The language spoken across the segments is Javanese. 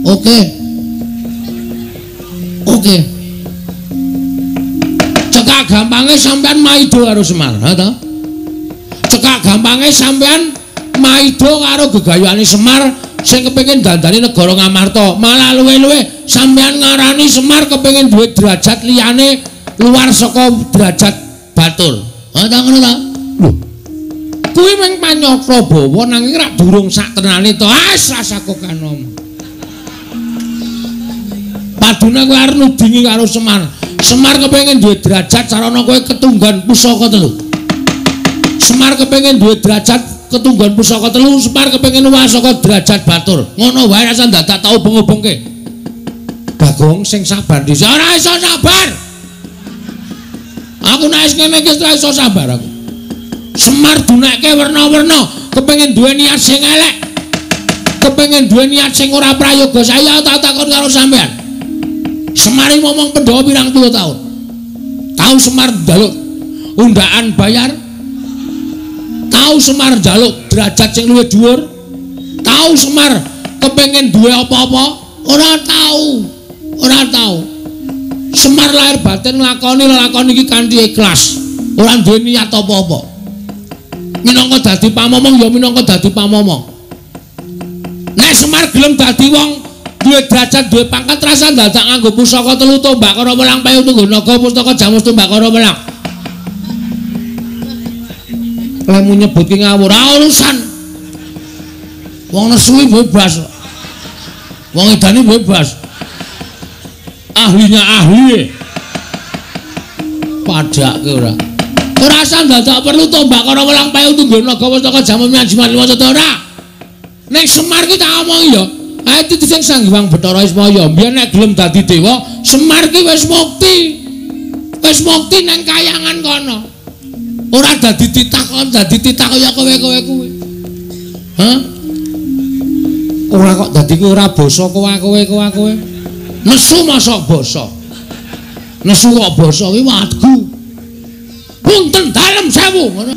Oke. Oke. Cekak gampange sampean maido karo Semar, ha ta? Cekak gampange sampean maido karo gegayuhane Semar sing kepengin dandani negara Ngamarta. Malah luwe-luwe sampean ngarani Semar kepengin duwe derajat liyane luar saka derajat batur. Ha ta ngono ta? Lho. Kuwi mung panyakra bawa nanging rak durung sak tenane to. Ah, rasa kokanom. Padune kowe arep nudingi karo Semar. Semar kepengin duwe derajat sarana kowe ketunggon pusaka telu. Semar kepengin duwe derajat ketunggon pusaka telu, Semar kepengin luwih saka derajat batur. Ngono wae rasa dadak tau ubeng-ubengke. Bagong sing sabar dhisik. Ora iso sabar. Aku nek wis ngene iki ora iso sabar aku. Semar dunekke werna-werna, kepengin duwe niat sing elek. Kepengin duwe niat sing ora prayoga. Saya tak takon karo sampean. Semar iki ngomong Pandhawa pirang puluh tahun. Tahu Semar njaluk undaan bayar. Tahu Semar njaluk derajat sing luwih dhuwur. Tahu Semar kepengin duwe apa-apa? Ora tahu. Ora tahu. Semar lahir batin nglakoni lelakon iki kanthi ikhlas. Ora duwe niat apa-apa. Minangka dadi pamomong ya minangka dadi pamomong. Nek Semar gelem dadi wong duwe derajat, duwe pangkat, rasa dadak nganggo pusaka telu tombak karo welang payu tunggu naga pustaka jamus tombak karo welang. Lemu nyebut ki ngawur, ora urusan. Wong nesu bebas. Wong edane bebas. Ahlinya ahli. Padake ora. Ora usah dadak perlu tombak karo welang payu tunggu naga pustaka jamus nyajiman waca ora. Nek Semar ki tak omongi ya. Ae titi sing Sang Hyang Bathara Ismaya mbiyen nek gelem dadi dewa, Semar ki wis mukti. Wis mukti nang kayangan kono. Ora dadi titah kon dadi titah kaya kowe-kowe kuwi. Hah? Ora kok dadi kowe ora basa kowe-kowe. Nesu mosok basa. Nesu kok basa kuwi wadgu. Punten dalem sewu ngono.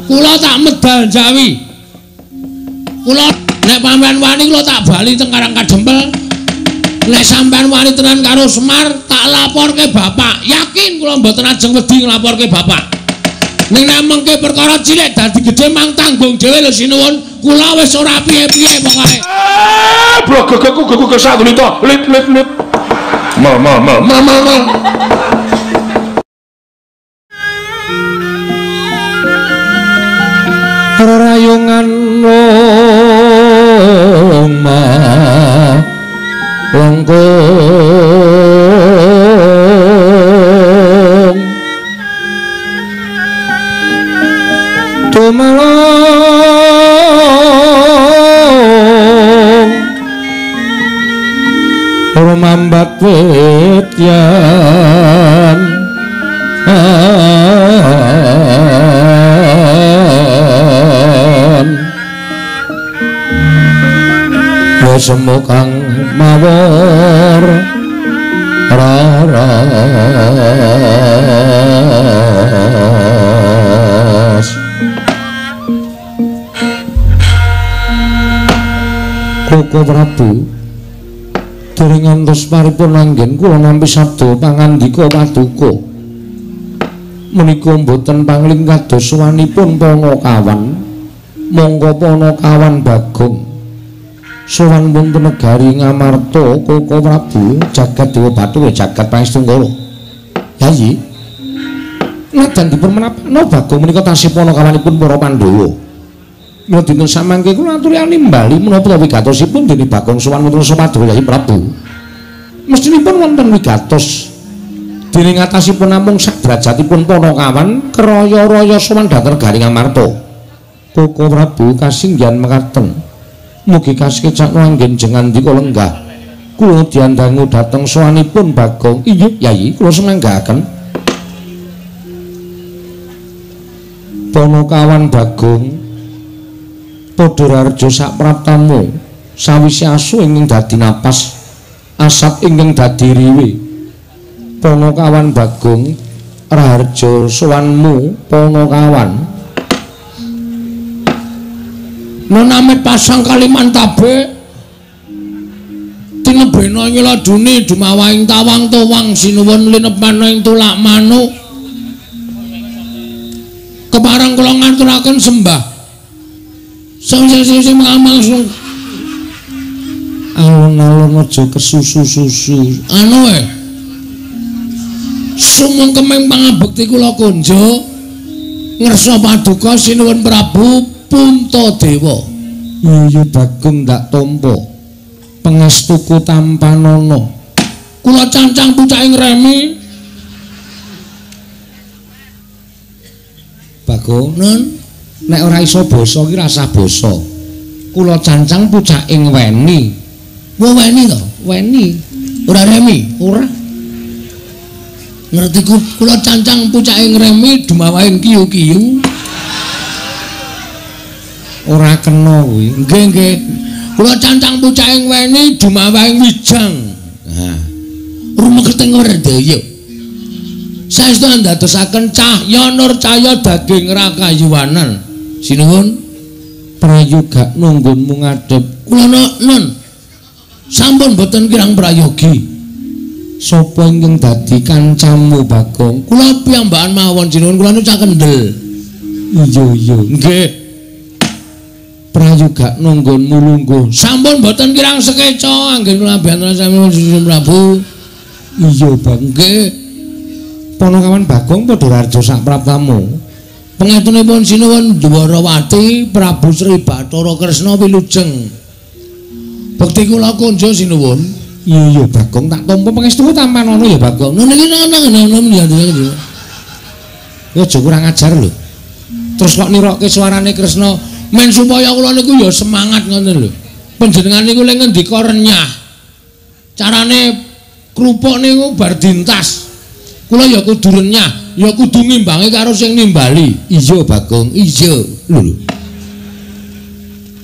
Kula tak medal Jawi. Kula nek sampean wani kula tak bali teng Karang Kadempel. Nek sampean wani tenan karo Semar, tak laporke bapak. Yakin kula mboten ajeng wedi nglaporke bapak. Ning nek mengke perkara cilik dadi gedhe mang tanggung dhewe lho sinuwun. Kula wis ora piye-piye pokoke. Blogogoku gogo kesadulita. Lip lip lip. Mal mal mal mal mal. Mal. Rerayungan longkong tumelong rumambat wit yan semu kang mawar raras Koko Prabu dereng ngantos paripurna anggen kula nampi sabda pangandika paduka menika mboten pangling kados sowanipun Panakawan mongko Panakawan Bagong sowan wonten negari Ngamarta Koko Prabu jagat Dewa Bathara jagat Pangestu-Ngala. Yayi najan dipun menapa Bagong menika tasih panakawanipun para Pandhawa. Mila dinten samangke kula aturi nimbali menapa wigatosipun dene Bagong sowan wonten Sumadra Yayi Prabu. Mestinipun wonten wigatos dene ngatasipun namung sak derajatipun panakawan keraya-raya sowan dhateng negari Ngamarta. Koko Prabu kasinggihan mekaten. Mugi kasekecakno anggen jengandika lenggah. Kula diandangu dhateng sowanipun Bagong. Iya, Yayi, kula semanggaaken. Panakawan Bagong padha rareja sapraptamu sawise asu ingkang dadi napas, asat ingkang dadi riwe. Panakawan Bagong raharja sowanmu Panakawan. Noname pasang Kalimantabe Tinebena ing ladune dumawahing tawang towang sinuwun linepan ing tulak manuk. Kepareng kula ngaturaken sembah. Sing mangsa alun-alun aja kesusu-susu. Anu e. Sumengkeming pangabekti kula kunjuk ngersa paduka sinuwun Prabu Puntadewa. Iya Bagong ndak tampa. Pangestuku tampanana. Kula cancang pucaking remi. Bagong, Nun, nek ora iso basa ki rasah basa. Kula cancang pucaking weni. Wah weni to? Weni. Ora remi? Ora. Ngerti kula cancang pucaking remi dumawahing kiyu-kiyu. Ora kena kuwi. Nggih, nggih. Kula cancang pucaking weni dumawahing wijang. Nah, rumeketing werdaya. Saestu andadosaken cahya nur cahya daging rakayuwanan. Sinuwun prayoga nunggunmu ngadhep. Kula nun sampun boten kirang prayogi. Sapa ingkang dadi kancamu Bagong? Kula piyambakan mawon sinuwun, kula nu cah kendel. Iya iya. Nggih. Prayoga nunggunmu lungguh. Sampun boten kirang sekeca anggen kula abiyantara sami Sinuwun Prabu. Iya Bang. Nggih. Ponokawan Bagong padha raja sak praptamu. Pangestunipun sinuwun Dwarawati Prabu Sri Bathara Kresna wilujeng. Bekti kula kunjuk sinuwun. Iya iya Bagong tak tampa pangestuku tampanana ya Bagong. Nun iki nang ya. Ya aja kurang ajar lho. Terus kok nirokke suarane Kresna men supaya kula niku ya semangat ngoten lho. Panjenengan niku lek ngendika renyah. Carane krupuk niku bar dintas. Kula ya kudu renyah, ya kudu ngimbangi karo sing nimbali. Iya Bagong, iya. Lho lho.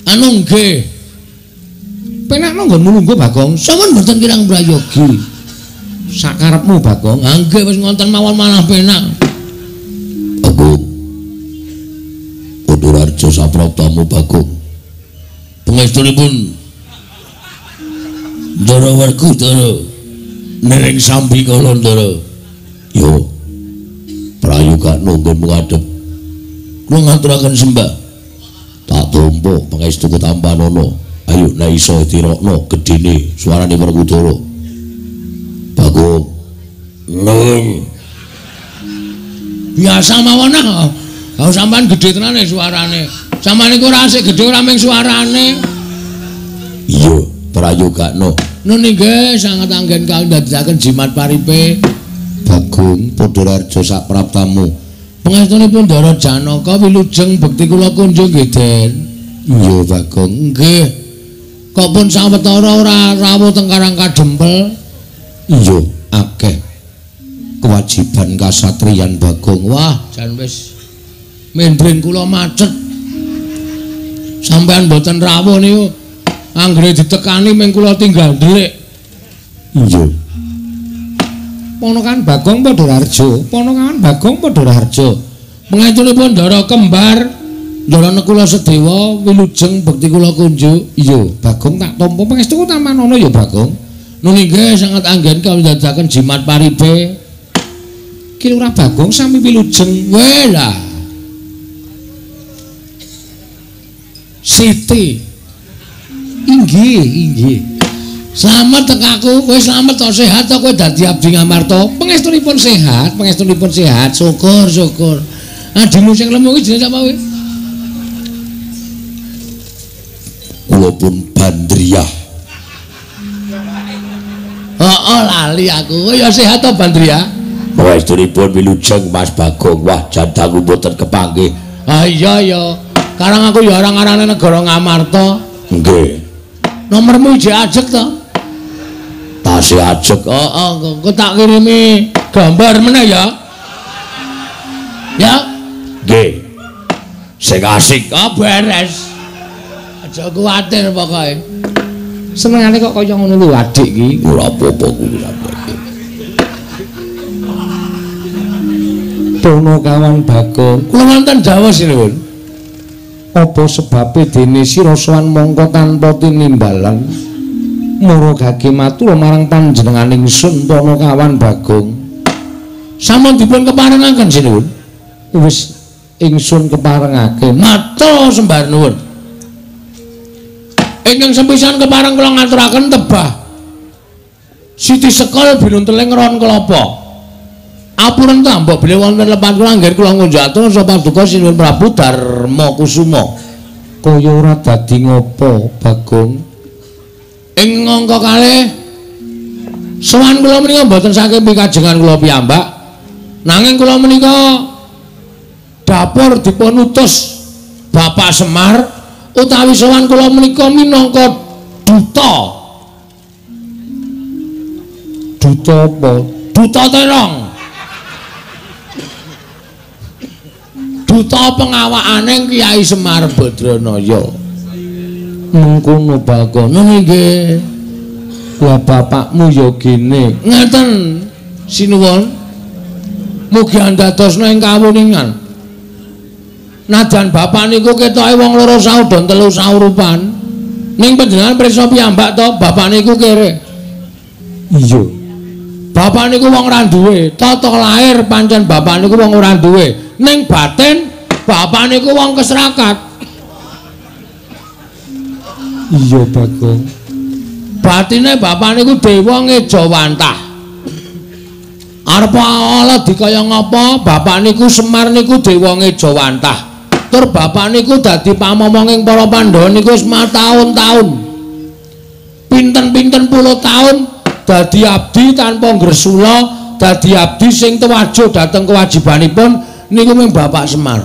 Anu nggih. Penakno nggonmu lungguh Bagong. Sampun mboten kirang prayogi. Sakarepmu Bagong. Ha nggih wis ngonten mawon malah penak. Bagong. Padharjo sapraptamu Bagong. Pangestunipun Ndara Werkudara nering sambi kala Ndara. Yo, prayoga nunggun ngadhep. Kula ngaturaken sembah. Tak tampa pangestuku tampanana. Ayo nek iso tirokno gedene suarane Werkudara. Bagong. Nung. Biasa mawon ah. Ha sampean gedhe tenane suarane. Sampean niku ora asik gedhe ora mung suarane. Iya, prayogakno. Nun nggih sanget anggen kang ndadekaken jimat paripe. Bagong Padharjo sak praptamu. Pangestunipun Ndara Janaka wilujeng bekti kula kunjung nggih Den. Iya Bagong. Nggih. Kok pun sawetara ora rawuh teng Karang Kadempel? Iya, akeh kewajiban kasatriyan Bagong. Wah, jan wis mendring kula macet. Sampeyan mboten rawuh niku anggere ditekani ming kula tinggal ndelik. Iya. Ponokan Bagong Padharjo, ponokan Bagong Padharjo. Pangestunipun Ndara kembar, Ndara Nekula Sedewa wilujeng bekti kula kunjuk. Iya, Bagong tak tampa pangestuku tampanana ya Bagong. Nun inggih sanget anggen kawula ndadekaken jimat paripe. Ki Lurah Bagong sami wilujeng. Weh lah. Siti. Inggih, inggih. Slamet tekaku, kowe slamet to sehat to kowe dadi abdi Ngamarta. Pangestunipun sehat, pangestunipun sehat. Syukur, syukur. Adimu sing lemu kuwi jenenge sapa kowe? Kula pun Bandriyah. Heeh, lali aku. Kowe ya sehat to Bandriyah? Pangestunipun wilujeng Mas Bagong. Wah, jan dangu mboten kepanggih. Ah iya ya. Karang aku ya orang-orangane negara Ngamarta. Nggih. Nomormu ijek ajeg to? Tasih ajeg. Heeh, engko tak kirimi gambar meneh ya. Ya. Nggih. Sing asik. Oh, beres. Aja kuwatir pokoke. Senengane kok kaya ngono lho adik iki. Ora apa-apa kuwi sampeyan. Ponokawan Bagong. Kula wonten dawuh sinuwun. Apa sebabe dene sira sowan mongko tanpa tinimbalan? Murugage matur marang panjenengan ingsun Panakawan Bagong. Sampun dipun keparengaken sinuwun. Wis ingsun keparengake. Matur sembah nuwun. Ingkang sepisan kepareng kula ngaturaken tebah Siti Sekol binunteling ron kelapa. Apuren ta mbok bilih wonten lepat kula anggen kula ngunjukatur sapa paduka Sinuwun Prabu Darma Kusuma. Kaya ora dadi ngopo, Bagong? Ing angka kalih sowan kula menika mboten saking pikajengan kula piyambak. Nanging kula menika dapur dipun utus Bapak Semar utawi sowan kula menika minangka duta. Duta apa? Duta terong. Duta pengawakane Kyai Semar Badranaya. Mengkono Bagong. Nggih. Lah bapakmu ya gene. Ngaten sinuwun. Mugi andadosna ing kawuningan. Najan bapak niku ketoke wong loro saudon telu saurupan. Ning panjenengan prisa piyambak to, bapak niku kere. Iya. Bapak niku wong ora duwe, tata lahir pancen bapak niku wong ora duwe. Ning batin bapak niku wong keserakat. Iya Bagong. Batine bapak niku dewa ngejawantah. Arep ala dikaya ngapa bapak niku Semar niku dewa ngejawantah. Tur bapak niku dadi pamomonging para Pandhawa niku wis mataun-taun. Pinten-pinten puluh taun dadi abdi tanpa ngresula, dadi abdi sing tuwajo dhateng kewajibanipun niku mung Bapak Semar.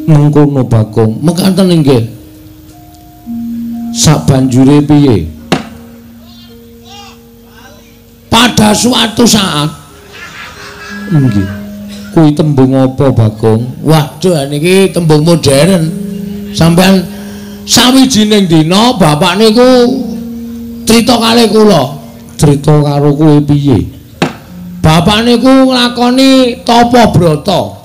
Mengkono Bagong. Mekaten inggih. Sabanjure piye? Pada suatu saat nggih. Kuwi tembung apa Bagong? Waduh niki tembung modern. Sampeyan sawijining dina bapak niku crita kalih kula. Crita karo kowe piye? Bapak niku nglakoni tapa brata.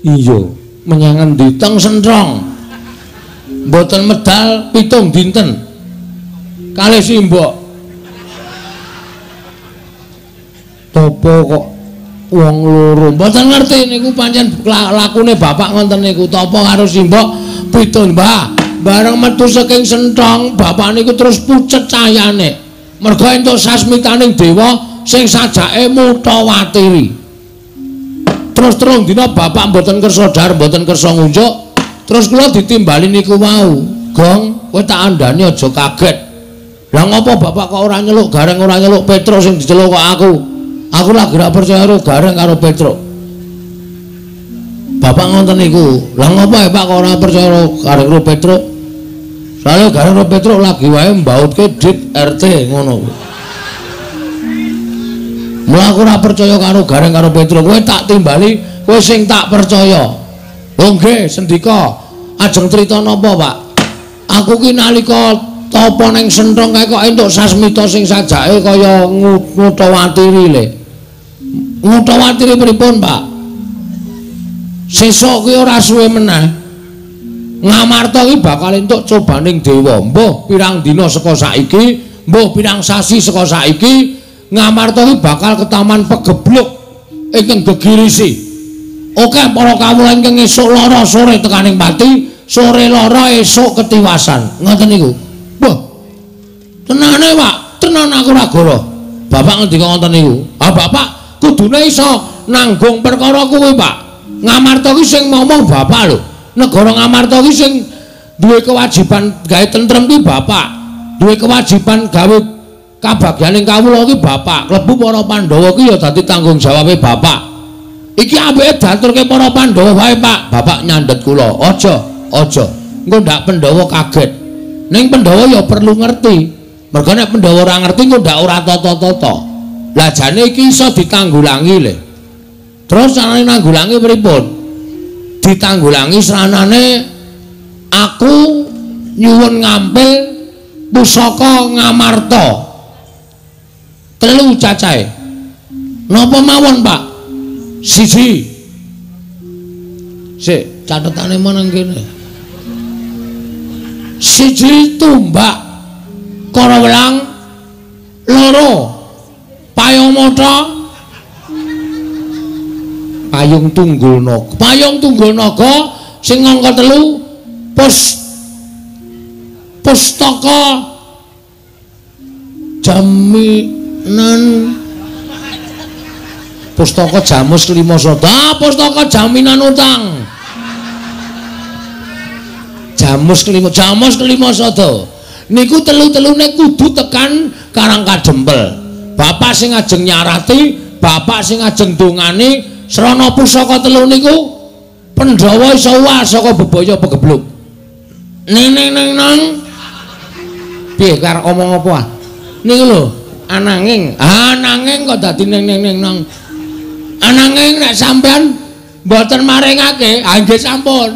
Iya, menyang endi? Teng Sentrong. Mboten medal 7 dinten. Kalih simbok. Tapa kok wong loro? Mboten ngerti niku pancen lakune bapak ngoten niku, tapa karo simbok 7 Mbah. Bareng metu saking Sentrong, bapak niku terus pucet cayane. Merga entuk sasmitaning dewa sing sajake mutawatiri. Terus 3 dina bapak mboten kersa dhahar, mboten kersa ngunjuk. Terus kula ditimbali niku wau. Gong, kowe tak andhani aja kaget. Lah ngopo bapak kok ora nyeluk Gareng, ora nyeluk Petruk sing diceluk kok aku? Aku lagi ora percaya karo Gareng karo Petruk. Bapak ngoten niku. Lah ngopo ya Pak kok ora percaya karo Gareng karo Petruk? Soale Gareng karo Petruk lagi wae mbautke dit RT ngono. Mula aku ora percaya karo Gareng karo Petruk. Kowe tak timbali, kowe sing tak percaya. Oh nggih, sendika. Ajeng crita napa, Pak? Aku ki nalika tapa ning Sentrong kae kok entuk sasmita sing sajake kaya ngutawatiri le. Ngutawatiri pripun, Pak? Sesuk ki ora suwe meneh. Ngamarta ki bakal entuk cobaning dewa. Mbuh pirang dina saka saiki, mbuh pirang sasi saka saiki, Ngamarta ki bakal ketaman pegebluk ingkang gegirisi. Oke para kawula ingkang esuk lara sore tekaning pati, sore lara esuk ketiwasan. Ngoten niku. Wah. Tenane, Pak, tenan aku ora goro. Bapak ngendika ngoten niku. Ah, Bapak kudune iso nanggung perkara kuwi, Pak. Ngamarta ki sing ngomong Bapak lho. Negara Ngamarta ki sing duwe kewajiban gawe tentrem ki Bapak. Duwe kewajiban gawe kabagyaning kawula ki Bapak. Klebu para Pandhawa ki ya dadi tanggung jawabe Bapak. Iki ambeke diaturke para Pandhawa wae, Pak. Bapak nyandhet kula. Aja, aja. Engko ndak Pandhawa kaget. Ning Pandhawa ya perlu ngerti. Mergo nek Pandhawa ora ngerti engko ndak ora tata-tata. Lah jane iki iso ditanggulangi le. Terus carane nanggulangi pripun? Ditanggulangi sranane aku nyuwun ngampil pusaka Ngamarta. 3 cacahe. Napa mawon, Pak? 1. Sik, catetane meneng kene. 1 tumbak Kara welang loro. Payung mata payung tunggul naga. Payung tunggul naga sing angka 3 pustaka jaminan pustaka jamus 5 sada, pustaka jaminan utang. Jamus kelima, jamus kelima sada. Niku telu-telune kudu tekan Karang Kadempel. Bapak sing ajeng nyarati, bapak sing ajeng dongane srana pusaka telu niku Pandhawa iso uwal saka bebaya pegebluk. Ning ning ning nang. Piye karo omong apa ah? Niku lho, ananging, ananging kok dadi ning ning ning nang. Ananging nek sampean mboten maringake, ha nggih sampun.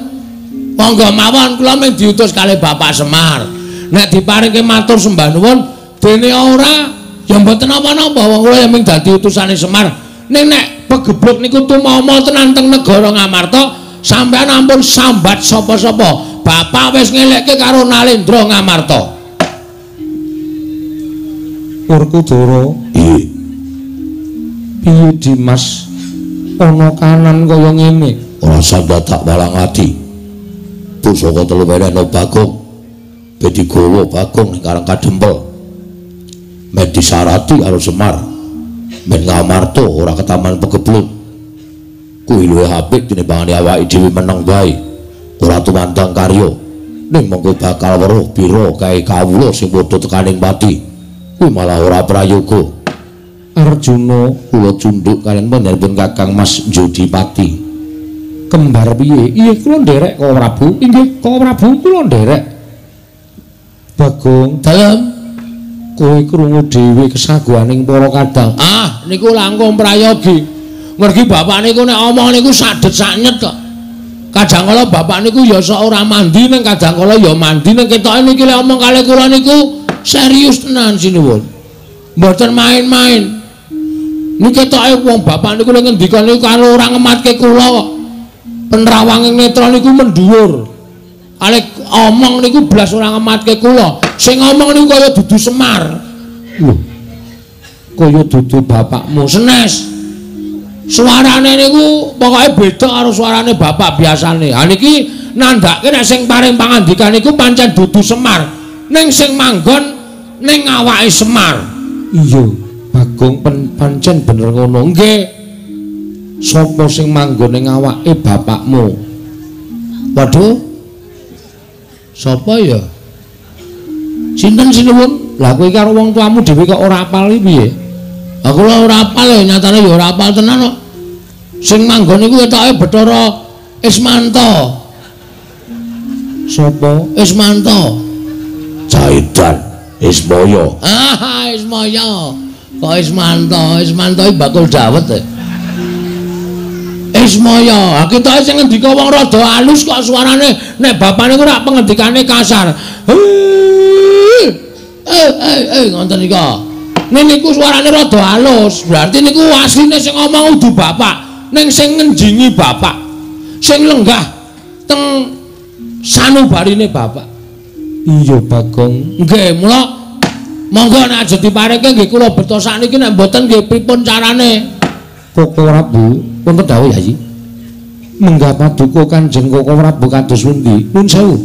Monggo mawon kula mung diutus kalih Bapak Semar. Nek diparingke matur sembah nuwun, dene ora ya mboten napa-napa wong kula ya mung dadi utusane Semar. Ning nek pegebluk niku tumama tenan teng negara Ngamarta, sampean ampun sambat sapa-sapa. Bapak wis ngelekke karo Nalendra Ngamarta. Werkudara, piye? Piye Dimas? Ana kanan kaya ngene. Ora sambat tak walang ati. Pusaka telu wenehno Bagong. Ben digawa Bagong ning Karang Kadempel. Men disarati karo Semar. Men Ngamarta ora ketaman pegebluk. Kuwi luwih apik tinimbangane awake dhewe meneng wae. Ora tumandang karya. Ning mengko bakal weruh pira kae kawula sing padha tekaning pati. Kuwi malah ora prayoga. Arjuna kula cundhuk kaliyan panjenengan Kakang Mas Jodipati. Kembar piye? Iya kula nderek Koko Prabu. Inggih Koko Prabu kula nderek. Bagong, dalem kowe krungu dhewe kesaguhaning para kadang. Ah, niku langkung prayogi. Mergi bapak niku nek omong niku sadet saknyet kok. Kadang kala bapak niku ya sok ora mandi ning kadang kala ya mandi ning ketoke niki lek omong kalih kula niku serius tenan sinuwun. Mboten main-main. Niki ketoke wong bapak niku lek ngendika niku karo ora ngematke kula kok. Penrawanging netra niku mendhuwur. Kalih omong niku blas ora ngematke kula. Sing ngomong niku kaya dudu Semar. Lho. Kaya dudu bapakmu. Senes. Suarane niku pokoke beda karo suarane bapak biasane. Ha niki nandhake nek sing paring pangandikan niku pancen dudu Semar. Ning sing manggon ning awake Semar. Iya, Bagong pancen bener ngono. Nggih. Sapa sing manggon ning awake bapakmu? Waduh. Sapa ya? Sinten sinuwun? Lah kowe karo wong tuamu dhewe kok ora apal iki piye? Aku lho ora apal ya, nyatane ya ora apal tenan kok. Sing manggon niku ketoke Bathara Ismanto. Sapa? Ismanto. Jaidan Ismaya. Ah, Ismaya. Kok Ismanto? Ismanto iki bakul dawet e. Ismaya, ketoke sing ngendika wong rada alus kok suarane nek bapane ku rak pengendikane kasar. Ngoten nika. Ning niku suarane rada alus, berarti niku asline sing ngomong udu bapak, ning sing ngenjingi bapak, sing lenggah teng sanubarine bapak. Iya Bagong. Nggih, mula monggo nek aja diparengke nggih kula beto sakniki nek mboten nggih pripun carane? Koko Prabu, wonten dawuh Yayi. Menggah paduka Kanjeng Koko Prabu kados pundi? Nuwun sewu.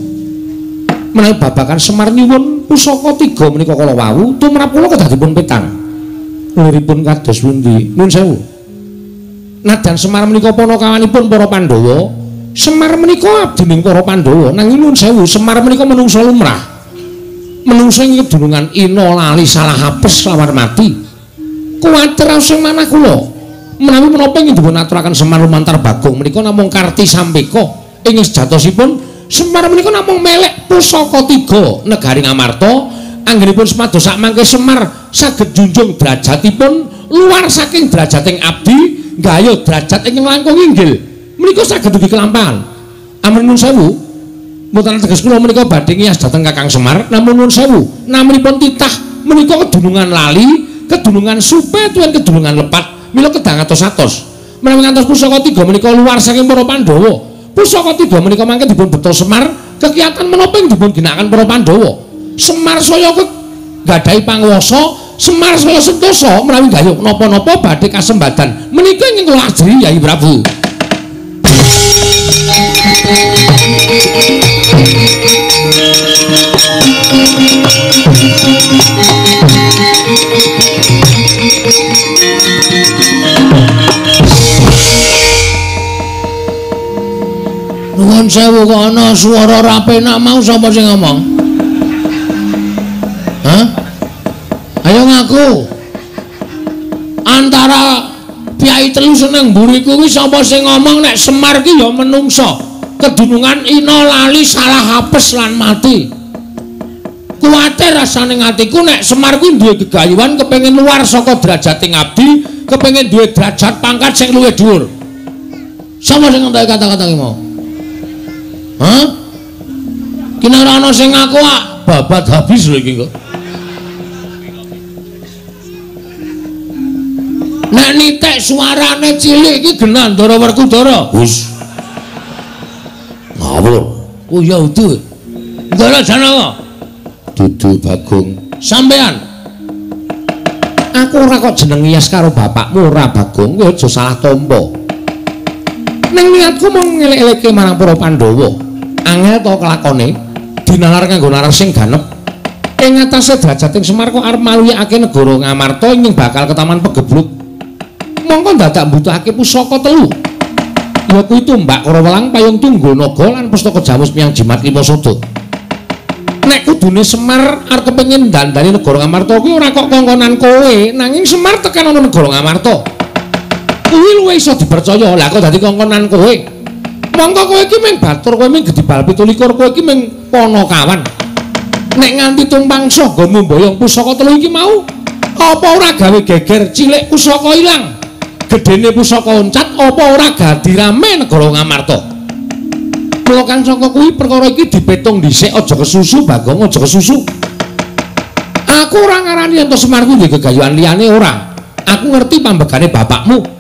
Menawi babagan Semar nyuwun pusaka tiga menika kala wau tumrap kula kedah dipun petang. Liripun kados pundi? Nuwun sewu. Nadan Semar menika panakawanipun para Pandhawa. Semar menika abdining para Pandhawa. Nanging nuwun sewu, Semar menika menungsa lumrah. Menungsa ing kedunungan ina lali salah apes lawan mati. Kuwatir sing manah kula. Menawi menapa ingkang dipun aturaken Semar lumantar Bagong menika namung karti sampeka ing sejatosipun Semar menika namung melek pusaka tiga negari Ngamarta. Anggenipun semados sakmangke Semar saged junjung derajatipun luar saking derajating abdi nggayuh derajat ingkang langkung inggil menika saged dugi kelampahan. Amun nuwun sewu mboten teges kula menika badhe ngiyas dhateng Kakang Semar, namun nuwun sewu naminipun titah menika kedunungan lali, kedunungan supe tuwin kedunungan lepat mila kedah atos-atos. Menawi ngantos pusaka tiga menika luar saking para Pandhawa. Pusaka tiga menika mangke dipun beto Semar, kegiatan menapa ing dipun ginakaken para Pandhawa. Semar saya Gadahi panguwasa, Semar saya sentosa menawi gayuh napa-napa badhe kasembadan. Menika ingkang kula ajri Yayi Prabu. Nuwun sewu kok ana swara ora penak mau sapa sing ngomong? Hah? Ayo ngaku. Antara piyai telu seneng mburiku kuwi sapa sing ngomong nek Semar ki ya menungsa. Kedunungan ina lali salah apes lan mati. Kuwatir rasane atiku nek Semar kuwi duwe gegayuhan kepengin luar saka derajate ngabdi, kepengin duwe derajat pangkat sing luwih dhuwur. Sapa sing ngentoki kata-kata ki mau? Hah? Ki nek ora ana sing ngaku ah, babat habis lho iki kok. Nek nitik suarane cilik iki genah Ndara Werkudara. Wis. Ngawur. Oh ya udu. Ndara Janaka. Dudu Bagong. Sampean. Aku ora kok jeneng Iyas karo bapakmu ora Bagong, kowe aja salah tampa. Ning niatku mung ngelek-elekke marang para Pandhawa. Angel to kelakone dinalar kanggo nalar sing ganep. Ing atase derajating Semar kok arep maluyakake negara Ngamarta ing bakal ketaman pegebluk. Mongko dadak mbutuhake pusaka telu. Ya kuwi tumbak Karawelang, payung tunggul naga lan pustaka jamus miyang jimat lima sada. Nek kudune Semar arep kepengin dandani negara Ngamarta kuwi ora kok kongkonan kowe, nanging Semar tekan ana negara Ngamarta. Kuwi luwih iso dipercaya. Lah kok dadi kongkonan kowe? Mongko kowe iki mung batur, kowe mung gedibal 27, kowe iki mung panakawan. Nek nganti tumpang sanggamu mboyong pusaka telu iki mau, apa ora gawe geger cilik pusaka ilang? Gedene pusaka oncat apa ora gadi rame negara Ngamarta? Mula kang saka kuwi perkara iki dipetung dhisik, aja kesusu Bagong, aja kesusu. Aku ora ngarani yen to Semar kuwi duwe gegayuhan liyane ora. Aku ngerti pambegane bapakmu.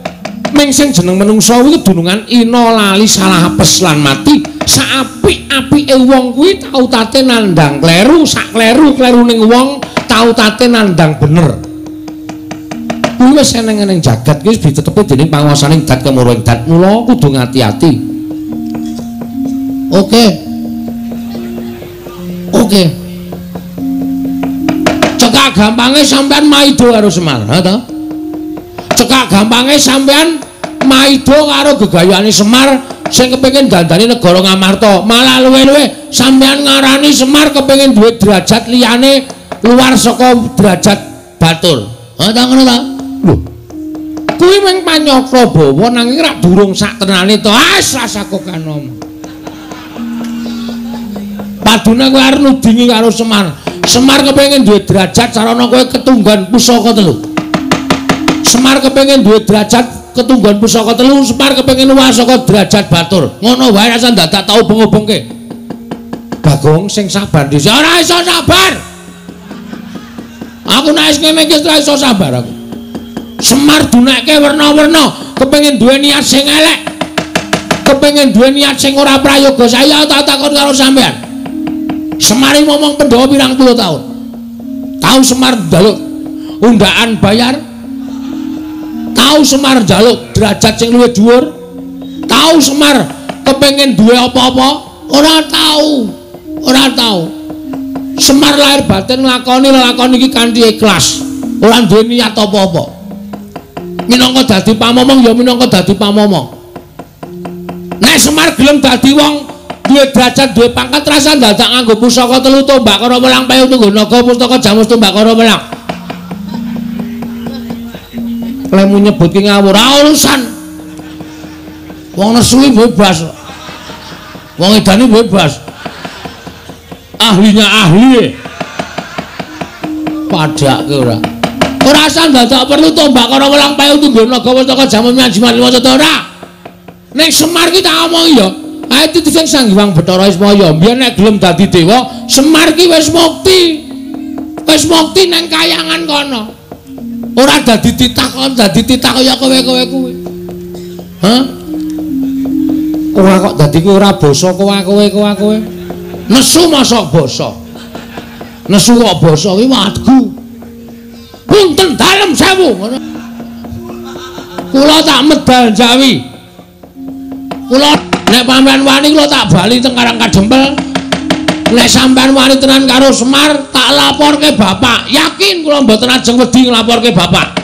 Ming sing jeneng menungsa kuwi kedunungan ina lali salah apes lan mati. Saapik-apike wong kuwi tau tate nandhang kleru, sak kleru-klerune wong tau tate nandhang bener. Kuwi wis eneng-eneng jagat kuwi wis ditetepi dening panguwasaning dat kemuruing dat. Mula kudu ngati-ati. Oke. Oke. Cekak gampange sampean maido karo Semar, ha ta? Cekak gampange sampean maido karo gegayane Semar sing kepengin dandani negara Ngamarta. Malah luwe-luwe sampean ngarani Semar kepengin duwe derajat liyane luar saka derajat batur. Ha ta ngono ta? Lho. Kuwi mung panyakra bawa nanging rak durung sak tenane to. Ah, rasako kanom. Padune kowe arep nudingi karo Semar. Semar kepengin duwe derajat sarana kowe ketunggon pusaka telu. Semar kepengin duwe derajat ketunggon pusaka telu, Semar kepengin luwih saka derajat batur. Ngono wae rasa dadak tau ubeng-ubengke. Bagong sing sabar dhisik. Ora iso sabar. Aku nek wis ngene iki ora iso sabar aku. Semar dunekke werna-werna, kepengin duwe niat sing elek. Kepengin duwe niat sing ora prayoga. Saya tak takon karo sampean. Semar ngomong Pandhawa pirang puluh tahun. Tahu Semar njaluk undaan bayar. Tahu Semar njaluk derajat sing luwih dhuwur. Tahu Semar kepengin duwe apa-apa? Ora tahu. Ora tahu. Semar lahir batin nglakoni lelakon iki kanthi ikhlas. Ora duwe niat apa-apa. Minangka dadi pamomong ya minangka dadi pamomong. Nek Semar gelem dadi wong duwe derajat, duwe pangkat, rasa dadak nganggo pusaka telu tombak karo welang payung tunggu naga pustaka jamus tombak karo welang. Lemu nyebut ki ngawur, ora urusan. Wong nesu bebas. Wong edane bebas. Ahlinya ahli. Padake ora. Ora usah dadak perlu tombak karo welang payung tunggu naga pustaka jamus jimat lima sada ora. Ning Semar ki tak omongi ya. Ae titisen Sang Hyang Bathara Ismaya, mbiyen nek gelem dadi dewa, Semar ki wis mukti. Wis mukti nang kayangan kono. Ora dadi titah kon dadi titah kaya kowe-kowe kuwi. Hah? Ora kok dadi kuwi ora basa kowe-kowe. Nesu mosok basa. Nesu kok basa ki wadgu. Punten dalem sewu ngono. Kula tak medal Jawi. Kula nek sampean wani kula tak bali teng Karang Kadempel. Nek sampean wani tenan karo Semar tak laporke bapak. Yakin kula mboten ajeng wedi nglaporke bapak.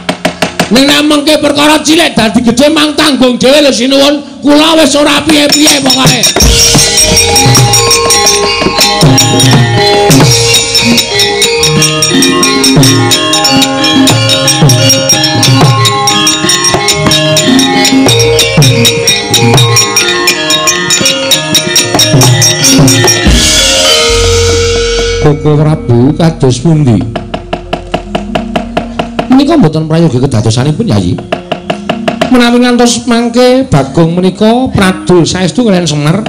Ning nek mengke perkara cilik dadi gedhe mang tanggung dhewe lho sinuwun. Kula wis ora piye-piye pokoke. Koko Prabu kados pundi? Menika mboten prayoga kedadosanipun Yayi. Menawi ngantos mangke Bagong menika pradul saestu kaliyan Semar.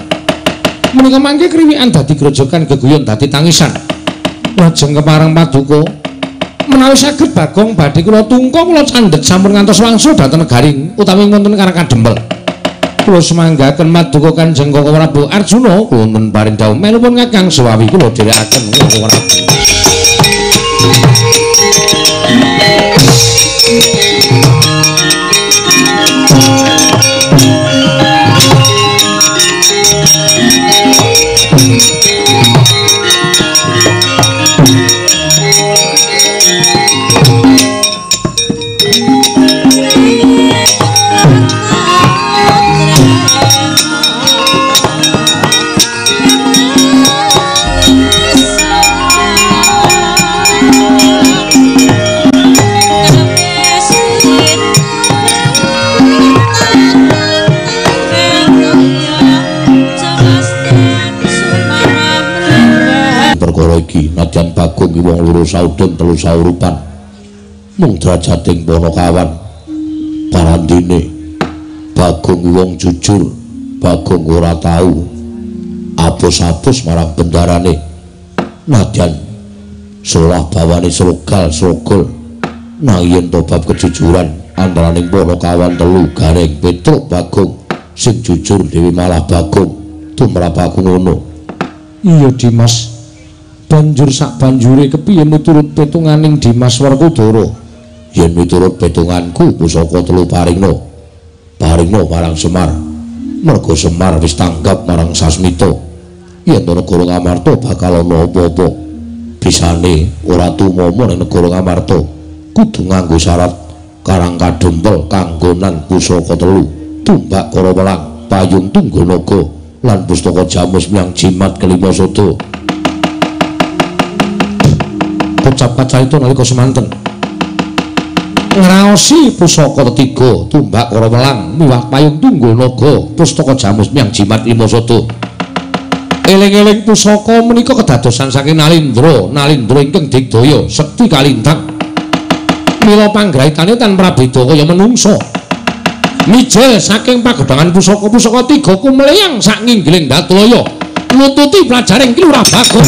Menika mangke kriwikan dadi grojogan geguyon dadi tangisan. Lajeng kepareng paduka menawi saged Bagong badhe kula tungka kula candhet sampun ngantos wangsul dhateng negaring utawi wonten Karang Kadempel. Kula semanggaken maduka Kanjeng Koko Prabu Arjuna wonten paring dawuh melupun Kakang Suwawi kula dherekaken Koko Prabu. Perkara iki nadyan Bagong ki wong loro saudon telu saurupan mung drajating panakawan parandene Bagong wong jujur, Bagong ora tau apus-apus marang bendarane nadyan solah bawane srogal srogol nang yen to bab kejujuran antaraning panakawan telu Gareng Petruk Bagong sing jujur dhewe malah Bagong tumrap aku ngono. Iya Dimas, banjur sak banjure kepiye miturut petunganing Dimas Werkudara? Yen miturut petunganku pusaka telu paringno paringno marang Semar, merga Semar wis tanggap marang Sasmita. Yen to negara Ngamarta bakal ana apa-apa, bisane ora tumama ning negara Ngamarta kudu nganggo syarat Karang Kadempel kanggonan pusaka telu tumbak kara welang payung tunggal naga lan pustaka jamus miang jimat kelima sada. Kocap kacarita nalika semanten ngraosi pusaka tetiga tumbak kara welang miwah payung tunggul naga pustaka jamus miang jimat lima sada. Eling-eling pusaka menika kedadosan saking Nalindra, Nalindra ingkang digdaya sekti kalintang. Mila panggraitane tan prabeda kaya menungsa. Mijil saking pagedhangan pusaka-pusaka tiga kumleyang sak nginggiling Datulaya nututi pelajaring Ki Lurah Bagong.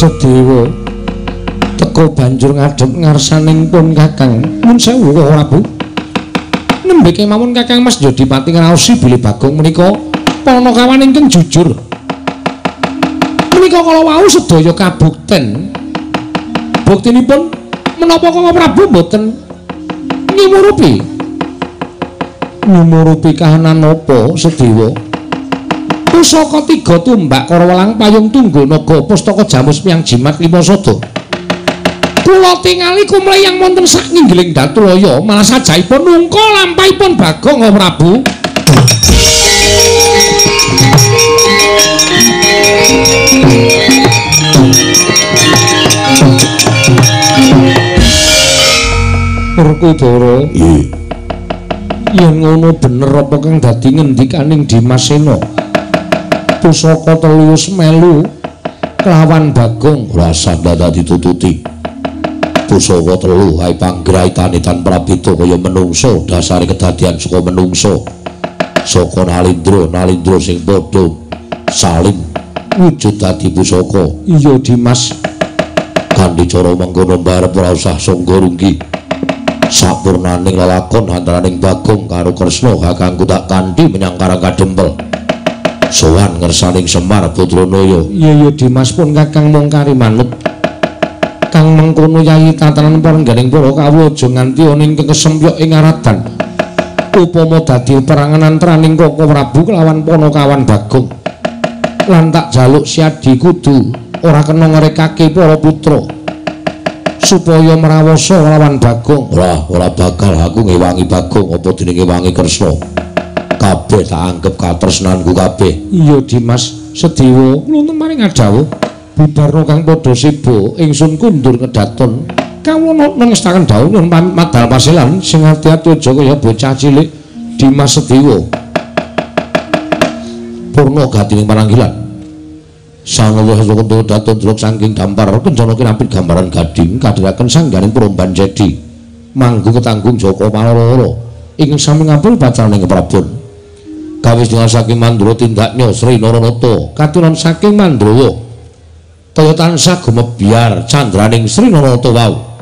Sedewa teka banjur ngadhep ngarsaning pun Kakang. Nun sewu Koko Prabu. Nembe kemawon Kakang Mas Jodipati ngraosi bilih Bagong menika panakawan ingkang jujur. Menika kala wau sedaya kabukten. Buktinipun menapa Koko Prabu mboten nyumurupi? Nyumurupi kahanan napa Sedewa? Pusaka tiga tumbak kara welang payung tunggul naga pustaka jamus miang jimat lima sada. Kula tingali kumleyang wonten sak nginggiling Datulaya malah sajaipun nungka lampahipun Bagong Prabu. Werkudara, nggih. Yen ngono bener apa kang dadi ngendikaning Dimas Sena? Pusaka telu wis melu kelawan Bagong. Ora usah dadak ditututi. Pusaka telu hae panggraitane tan prabeda kaya menungsa, dasare kedadian saka menungsa. Saka Nalindra, Nalindra sing padha salim wujud dadi pusaka. Iya Dimas. Kanthi cara mengkono mbarep ora usah sangga runggi. Sapurnaning lelakon antaraning Bagong karo Kresna kakangku tak kanthi menyang Karang Kadempel. Sowan ngersaning Semar Badranaya. Iya iya Dimas, pun kakang mung kari manut. Kang mengkono yayi tatanan parengganing para kawula aja nganti ana ing kesempyok ing aradan. Upama dadi perangan antaraning Koko Prabu kelawan Panakawan Bagong. Lan tak jaluk siadi kudu ora kena ngrekake para putra supaya mrawasa lawan Bagong. Ora, ora bakal aku ngewangi Bagong apa dene ngewangi Kresna. Kabeh tak anggep katresnanku kabeh. Iya Dimas, Sediwa kula maring adhawuh bubarna kang padha seba ingsun kundur kedaton. Kawula nengestaken dawuh nyuwun pamit madal pasilan sing ati-ati aja kaya bocah cilik. Dimas Sediwa. Purna gatining pananggilan. Sang Wahya daton delok saking dampar kencana kinapit gambaran gading kadhiraken sangganing Promban Jedi. Manggu ketanggung Joko Paloro ing sami ngampul bacaning Prabon. Kawis dengar saking Mandura tindaknya Sri Naranata katuran saking Mandrawa. Kaya tansah gumebyar candraning Sri Naranata wau.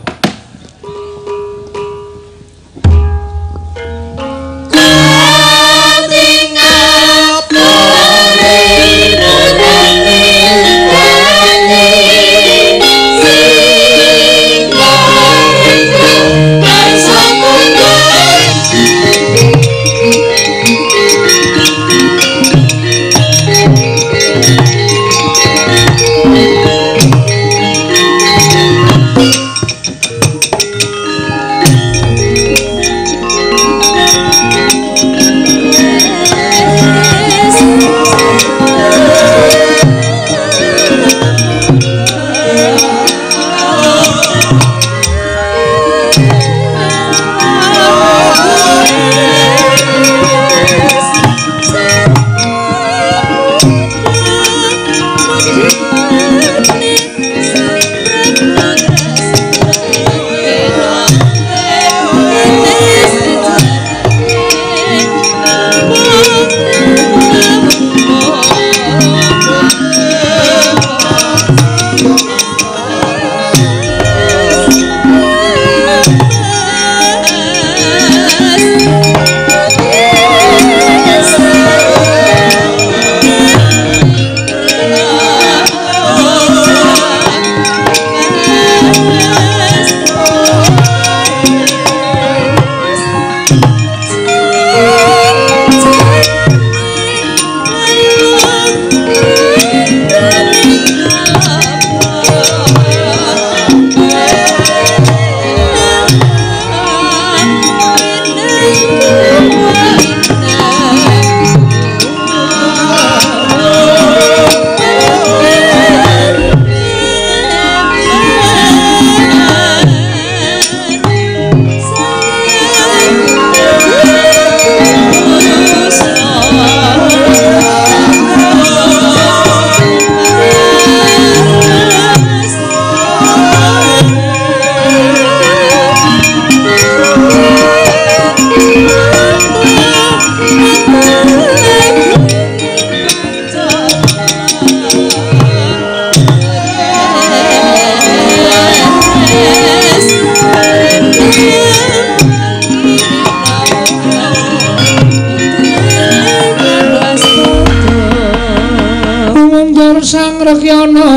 Sang Rekyana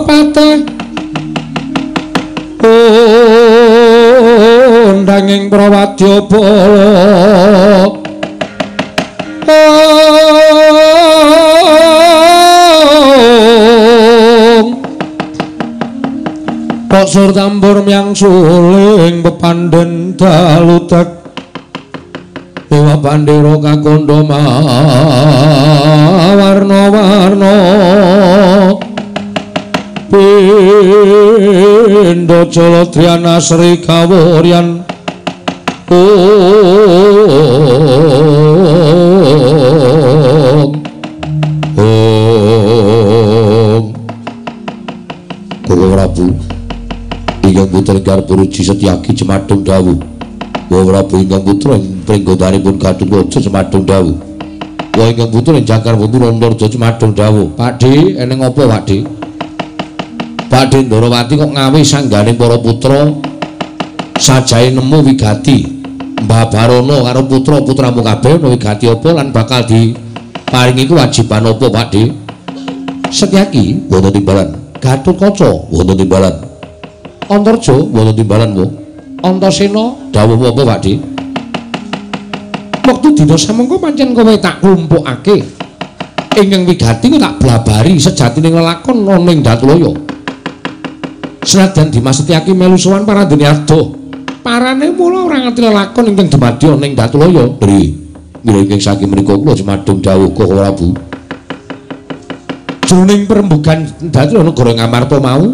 pateh undanging prawadya bala Posur tambur myang suling pepandhen dalutek Dewa bandera kakondo warna-warna pindha jaladryana Sri Kawuryan Om Om Guru Prabu putra ingkang Puruji Setyaki Jemadung dawuh. Wa Prabu ingkang putra ing pringgotanipun Gatotkaca Jemadung dawuh. Wa ingkang putra ing Jangkar Wuntu Antarja Jemadung dawuh. Pakdhe, eneng apa Pakdhe? Pakdhe Ndarawati kok ngawe sanggane para putra sajahe nemu wigati. Mbah Barono karo putra-putramu kabeh ana wigati apa lan bakal diparingi kewajiban apa Pakdhe? Setyaki wonten timbalan. Gatotkaca wonten timbalan. Antarja wonten timbalan wo. Antasena dawuh apa Pakdhe? Wektu dina samengko pancen kowe tak klumpukake. Ingkang wigati tak blabari sejatine lelakon ana ing Datulaya. Senadyan Dimas Setyaki melu sowan parandene adoh. Parane mula ora ngerti lelakon ingkang dumadi ana ing Datulaya. Nggih. Nggih ingkang saking menika kula Jemadung dawuh Koko Prabu. Jroning perembugan Datulaya negara Ngamarta mau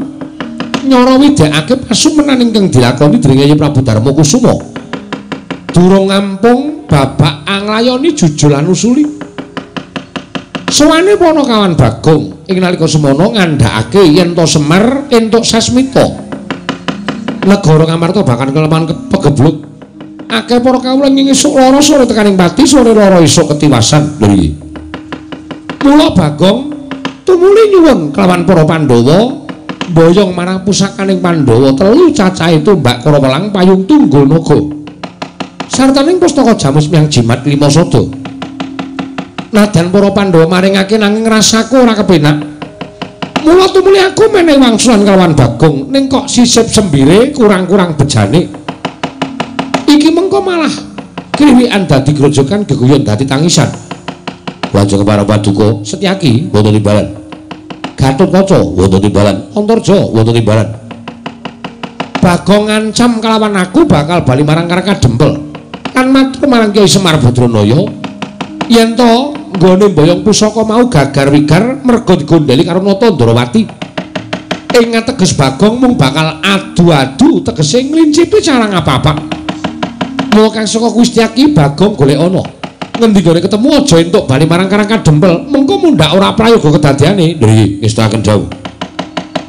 nyara widekake pasumenan ingkang dilakoni dening Yayi Prabu Darma Kusuma. Durung ngampung babak anglayoni jujul lan usuli. Sowane Panakawan Bagong ing nalika semono ngandhakake yen to Semar entuk sasmita. Negara Ngamarta bakal keleman pegebluk. Akeh para kawula ing esuk lara sore tekaning pati sore lara esuk ketiwasan. Lho iki. Mula Bagong tumuli nyuwun kelawan para Pandhawa mboyong marang pusakaning Pandhawa telu cacahe tombak Karawelang payung tunggul naga. Sartaning pustaka jamus miang jimat lima sada. Nadyan para Pandhawa maringake nanging rasaku ora kepenak. Mula tumuli aku menehi wangsulan kelawan Bagong ning kok sisip sembire kurang-kurang bejane. Iki mengko malah kriwikan dadi grojogan geguyon dadi tangisan. Lajeng para paduka Setyaki wonten timbalan. Gatotkaca wonten timbalan. Antarja wonten timbalan. Bagong ngancam kelawan aku bakal bali marang Karang Kadempel. Lan matur marang Kyai Semar Badranaya yen to nggone mboyong pusaka mau gagar wigar merga digondheli karo Nata Ndarawati. Ing ateges Bagong mung bakal adu-adu tegese nglincipi cara ngapa-apa. Mula kang saka Kustyaki Bagong golek ana. Ngendi gone ketemu aja entuk bali marang Karang Kadempel, mengko mundhak ora prayoga kedadeane. Lho iki ngestakaken dawuh.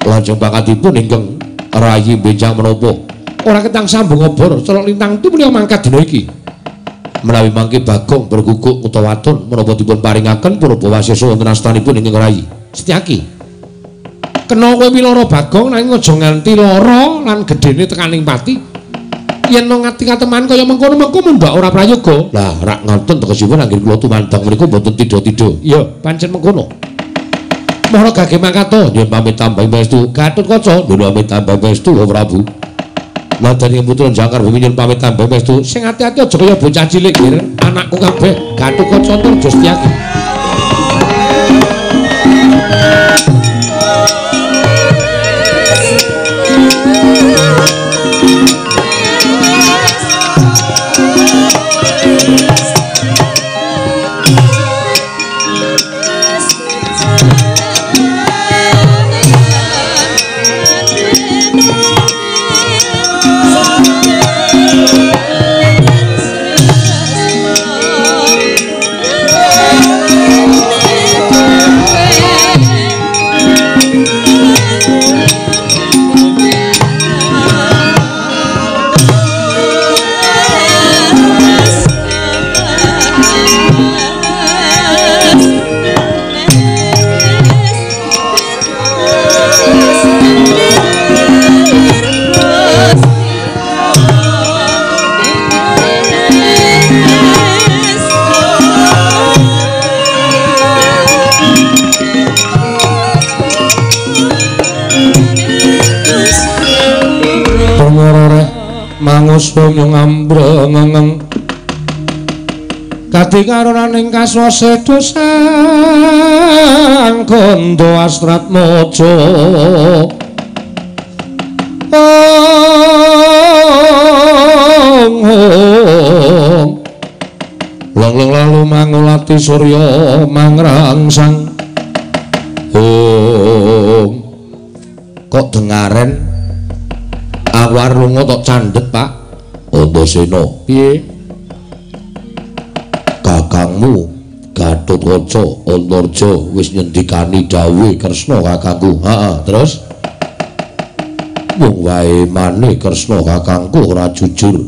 Lajeng pangkatipun ingkang rayi benjang menapa? Ora ketang sambung obor, celok lintang tumuli mangkat dina iki. Menawi mangke Bagong berguguk utawa waton menapa dipun paringaken purba wasesa wonten astanipun ingkang rayi. Setyaki. Kena kowe piloro Bagong nanging aja nganti lara lan gedene tekaning pati. Yen ngati kateman kaya mengkono mengko mundhak ora prayoga. Lah rak ngoten tegesipun anggere kula tumandang mriku mboten tidha-tidha. Iya, pancen mengkono. Mohon gage mangkato nyuwun pamit tambah pangestu. Gatotkaca nyuwun pamit tambah pangestu Prabu. Nadyan ing putra Jangkar Bumi nyuwun pamit tambah pangestu. Sing ati-ati aja kaya bocah cilik nggih. Anakku kabeh Gatotkaca Antarja Setyaki. Mangusung ngambrengeng kadi karonaning kaswase dosan kondo astratmojo ong long lalu mangulati surya mangrangsang ong kok dengaren awar lunga tok candhet Pak Antasena. Piye? Kakangmu Gatotkaca Antarja wis nyendikani dawuhe Kresna kakangku. Heeh, terus Wong wae mane Kresna kakangku ora jujur.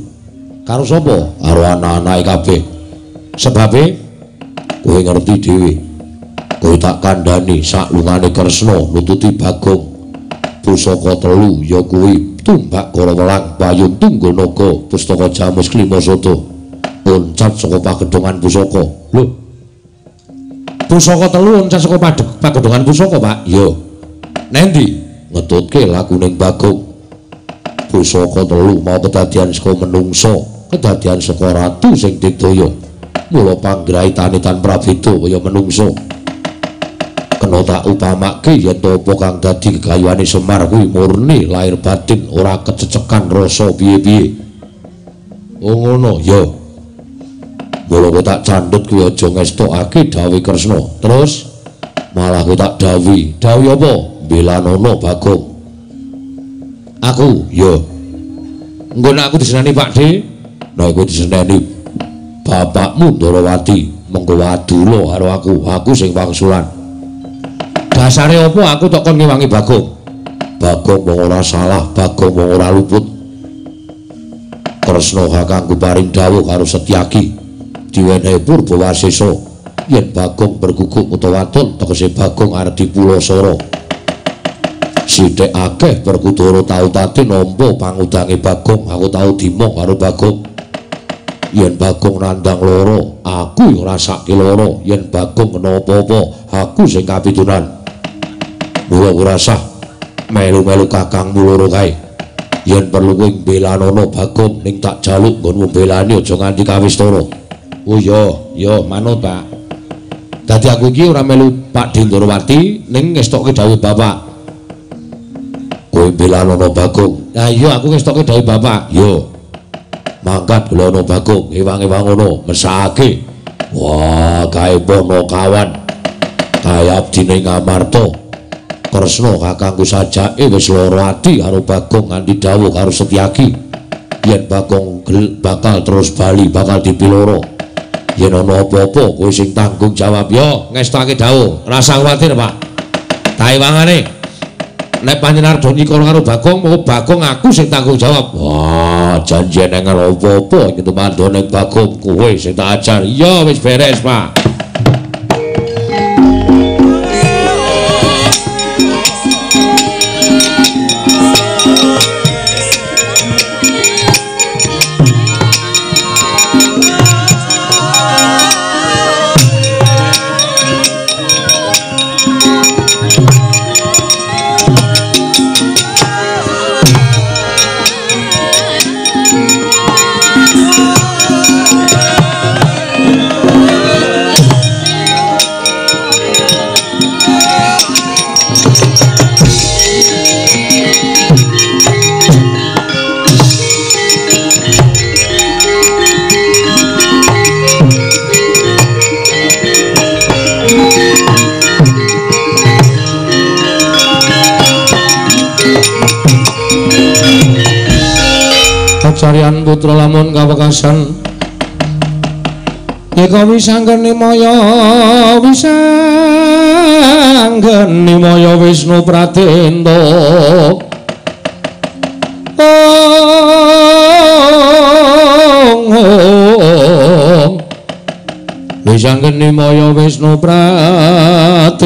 Karo sapa? Karo anak-anake kabeh. Sebabe kowe ngerti dhewe. Kowe tak kandhani saklungane Kresna nututi Bagong. Pusaka telu ya kuwi tumbak Kara Welang, Payung Tunggal Naga, Pustaka Jamus Klima Sada. Loncat saka pagedhongan pusaka. Lho. Pusaka telu loncat saka pagedhongan pusaka, Pak? Iya. Nendi? Ngetutke lakuning Bagong. Pusaka telu mau kedadian saka menungsa, kedadian saka ratu sing digdaya. Mula panggraitane tan prabeda kaya menungsa. Kena tak upamake yen to apa kang dadi gegayuhane Semar kuwi murni lahir batin, ora kececekan rasa piye-piye. Oh ngono, ya. Mula kowe tak candhut kuwi aja ngestokake dawuhe Kresna. Terus malah kowe tak dawuhi. Dawuhi apa? Mbelanono Bagong. Aku, ya. Engko nek aku diseneni Pak De, nek kowe diseneni bapakmu Ndarawati, mengko wadula karo aku, aku sing wangsulan. Dasare apa aku tok kon ngewangi Bagong? Bagong wong ora salah, Bagong wong ora luput. Kresna kakangku paring dawuh karo Setyaki. Diwenehi Purba Wasesa yen Bagong berguguk utawa wadon tegese Bagong arep dipulasara. Sithik akeh Werkudara tau tate nampa pangudange Bagong, aku tau dimong karo Bagong. Yen Bagong nandhang lara, aku yo ngrasake lara. Yen Bagong kena apa-apa, aku sing kapitunan. Mula ora sah melu-melu kakangmu loro kae. Yen perlu kowe mbelanono Bagong ning tak jaluk nggonmu mbelani aja nganti kawistara. Oh iya, ya manut Pak. Dadi aku iki ora melu Pak Ndarawati ning ngestokke dawuh bapak. Kowe mbelanono Bagong. Lah iya aku ngestokke dawuh bapak. Yo. Mangkat belono Bagong, ewang-ewang ngono, mesake. Wah, kae Ponokawan. Kae abdine Ngamarta. Kresna kakangku sajake wis lara ati karo Bagong nganti dawuh karo Setyaki. Yen Bagong bakal terus bali, bakal dipiloro. Yen ana apa-apa kowe sing tanggung jawab. Yo, ngestake dawuh. Rasa kuwatir, Pak. Taewangane. Nek panjenengan arep nyikara karo Bagong, moko Bagong aku sing tanggung jawab. Wah, janji nek apa-apa iki tumandone Bagong kowe sing tak ajar. Iya, wis beres, Pak. Kacarian putra lamun kawekasan eka wisanggeni maya wisanggeni maya Wisnu Pradenta. Ong wisanggeni maya Wisnu Pradenta.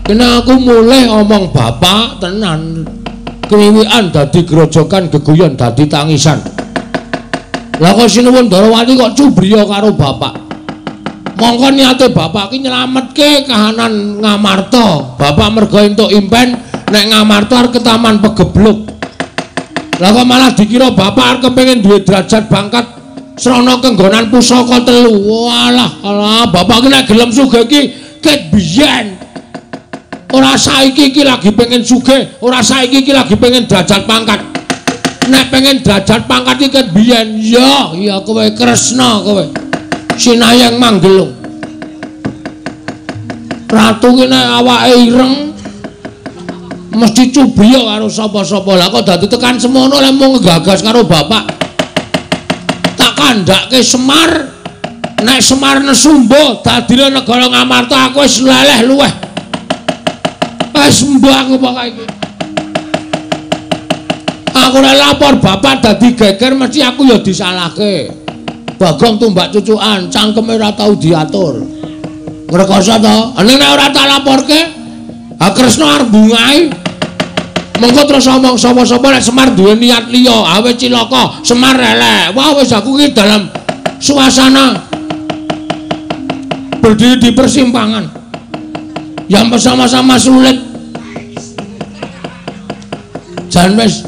Kena aku mulih omong bapak tenan. Kriwikan dadi grojokan, geguyon dadi tangisan. Lah kok sinuwun Ndarawati kok cubriya karo bapak. Mongko niate bapak ki nyelametke kahanan Ngamarta. Bapak merga entuk impen nek Ngamarta arep ketaman pegebluk. Lah kok malah dikira bapak arep kepengin duwe derajat pangkat srana kenggonan pusaka telu. Walah, alah bapak ki nek gelem sugih ki ket biyen. Ora saiki iki lagi pengen sugih, ora saiki iki lagi pengen derajat pangkat. Nek pengen derajat pangkat iki ket biyen, ya, ya kowe Kresna kowe. Sinayang Manggelung. Ratu ki nek awake ireng mesti cubriya karo sapa-sapa. Lah kok dadi tekan semono lek mung nggagas karo bapak. Tak kandhake Semar Nek Semar nesu mbuh dadine negara Ngamarta aku wis leleh luweh. Wis mbuh aku pokoke iki. Aku nek lapor bapak dadi geger mesti aku ya disalahke. Bagong tumbak cucukan, cangkeme ora tau diatur. Ngrekoso to? Ning nek ora tak laporke, ha Kresna arep bungahi. Mengko terus omong sapa-sapa nek Semar duwe niat liya, ha wis cilaka, Semar elek. Wah wis aku iki dalam suasana berdiri di persimpangan yang bersama-sama sulit. Jan wis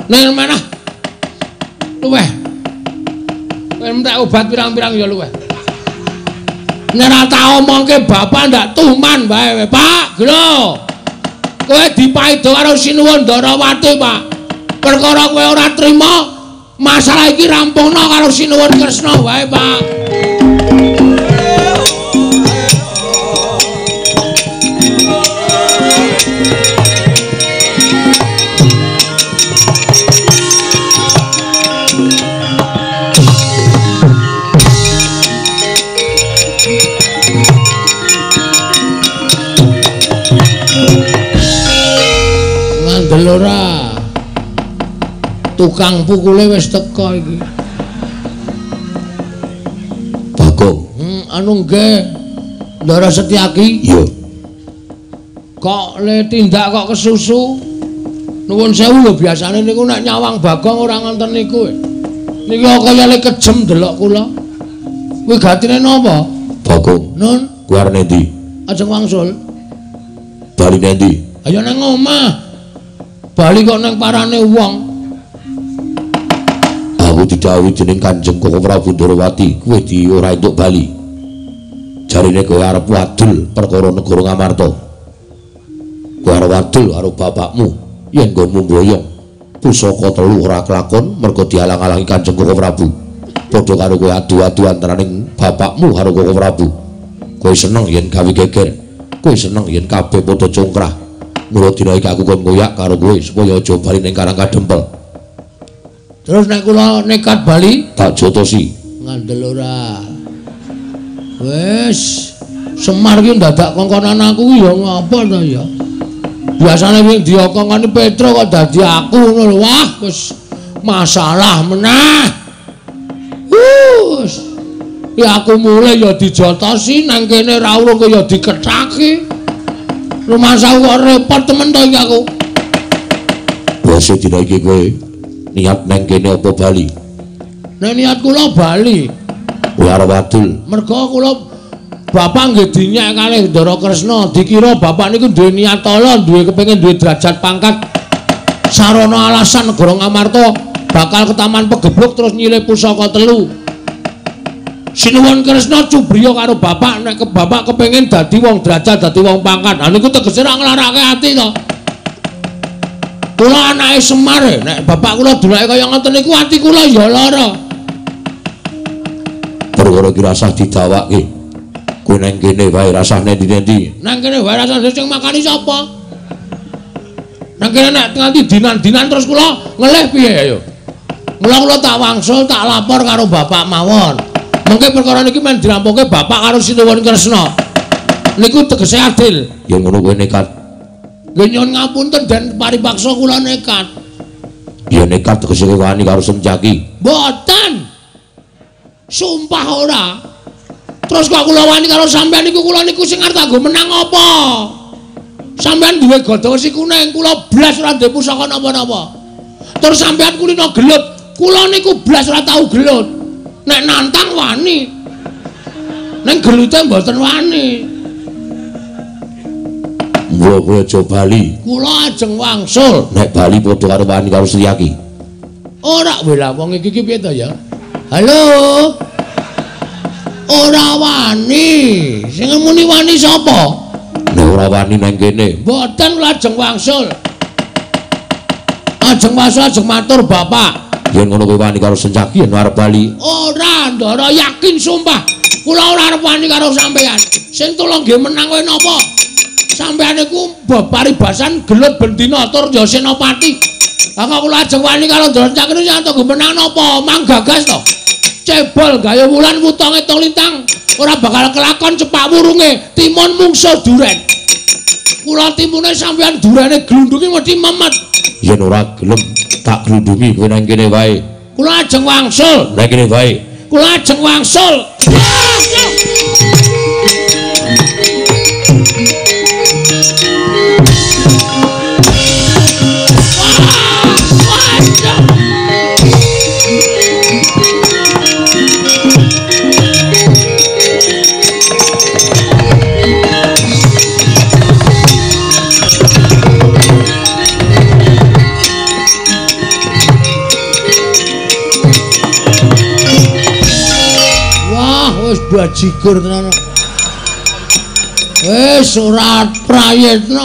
ning manah luweh. Kowe entek obat pirang-pirang ya luweh. Nek ora tak omongke bapak ndak tuman wae, Pak. Glo. Kowe dipaido karo Sinuwun Ndarawati, Pak. Perkara kowe ora trima, masalah iki rampungno karo Sinuwun Kresna wae, Pak. Ngandel ora? Tukang pukule wis teka iki. Bagong. Anu nggih. Ndara Setyaki. Iya. Kok le tindak kok kesusu? Nuwun sewu lho, biasane niku nek nyawang Bagong ora ngonten niku. Niki kok kaya le kejem delok kula. Kuwi gatine napa? Bagong. Nun, kuwi arep endi? Ajeng wangsul. Bali endi? Ayo nang omah. Bali kok nang parane wong. Aku didhawuhi dening Kanjeng Koko Prabu Ndarawati, kowe di ora entuk bali. Jarine kowe arep wadul perkara negara Ngamarta. Kowe arep wadul karo bapakmu yen nggonmu mboyong pusaka telu ora kelakon mergo dialang-alangi Kanjeng Koko Prabu. Padha karo kowe adu-adu antaraning bapakmu karo Koko Prabu. Kowe seneng yen gawe geger, kowe seneng yen kabeh padha congkrah. Mula dina iki aku kon ngoyak karo kowe supaya aja bali ning Karang Kadempel. Terus nek kula nekat bali tak jotosi. Ngandel ora? Wis, Semar ki ndadak kongkonan aku ki ya ngapa to ya? Biasane wing diokongane Petro kok dadi aku ngono lho. Wah, wis masalah meneh. Wis. Ya aku mulih ya dijotosi nang kene ra urung ya dikethaki. Rumangsa kok repot temen to iki aku. Wis dina iki kowe niat nang kene apa bali? Nek niat kula bali. Kowe arep wadul. Mergo kula bapak nggih dinyek kalih Ndara Kresna, dikira bapak niku duwe niat ala, duwe kepengin duwe derajat pangkat. Sarana alasan negara Ngamarta bakal ketaman pegebluk terus nyilih pusaka telu. Sinuwun Kresna cubriya karo bapak nek ke bapak kepengin dadi wong derajat, dadi wong pangkat. Ha niku tegese ra nglarake ati to. Kula anake Semar, nek bapak kula dulake kaya ngoten niku ati kula ya lara. Perkara iki rasah didawake. Kowe nang kene wae rasah nendi-nendi. Nang kene wae rasah sing makani sapa? Nang kene nek nganti dinan-dinan terus kula ngelih piye ayo. Mula kula tak wangsul tak lapor karo bapak mawon. Mengke perkara niki men dirampungke bapak karo Sinuwun Kresna. Niku tegese adil. Ya ngono kowe nekat. Nggih nyuwun ngapunten den paripaksa kula nekat. Ya nekat tegese wani karo Sencaki. Mboten. Sumpah ora. Terus kok kula wani karo sampean niku kula niku sing arep kanggo menang apa? Sampean duwe godha wesi kuning, kula blas ora duwe pusaka napa-napa. Terus sampean kulino gelut, kula niku blas ora tau gelut. Nek nantang wani. Ning gelute mboten wani. Mula kowe aja bali. Kula ajeng wangsul. Nek bali padha karo wani karo Setyaki. Ora wela wong iki ki piye to ya? Halo. Ora wani. Sing muni wani sapa? Nek ora wani nang kene. Mboten kula ajeng wangsul. Ajeng wangsul ajeng matur bapak. Yen ngono kowe wani karo Sencaki yen arep bali. Ora, Ndara yakin sumpah. Kula ora arep wani karo sampean. Sing tulung nggih menang kowe napa? Sampean niku paribasan gelut bendina tur ya senopati. Lah kok kula ajeng wani karo Ndara Setyaki niku sing nggo menang napa? Mang gagas to. Cebol gawe wulan wutonge tong lintang. Ora bakal kelakon cepak wurunge, timun mungso duren. Kula timune sampeyan durene glundungi mesti memet. Yen ora gelem tak glundungi kowe nang kene wae. Kula ajeng wangsul. Nang kene wae. Kula ajeng wangsul. Bajigur tenan. Wis ora prayitna.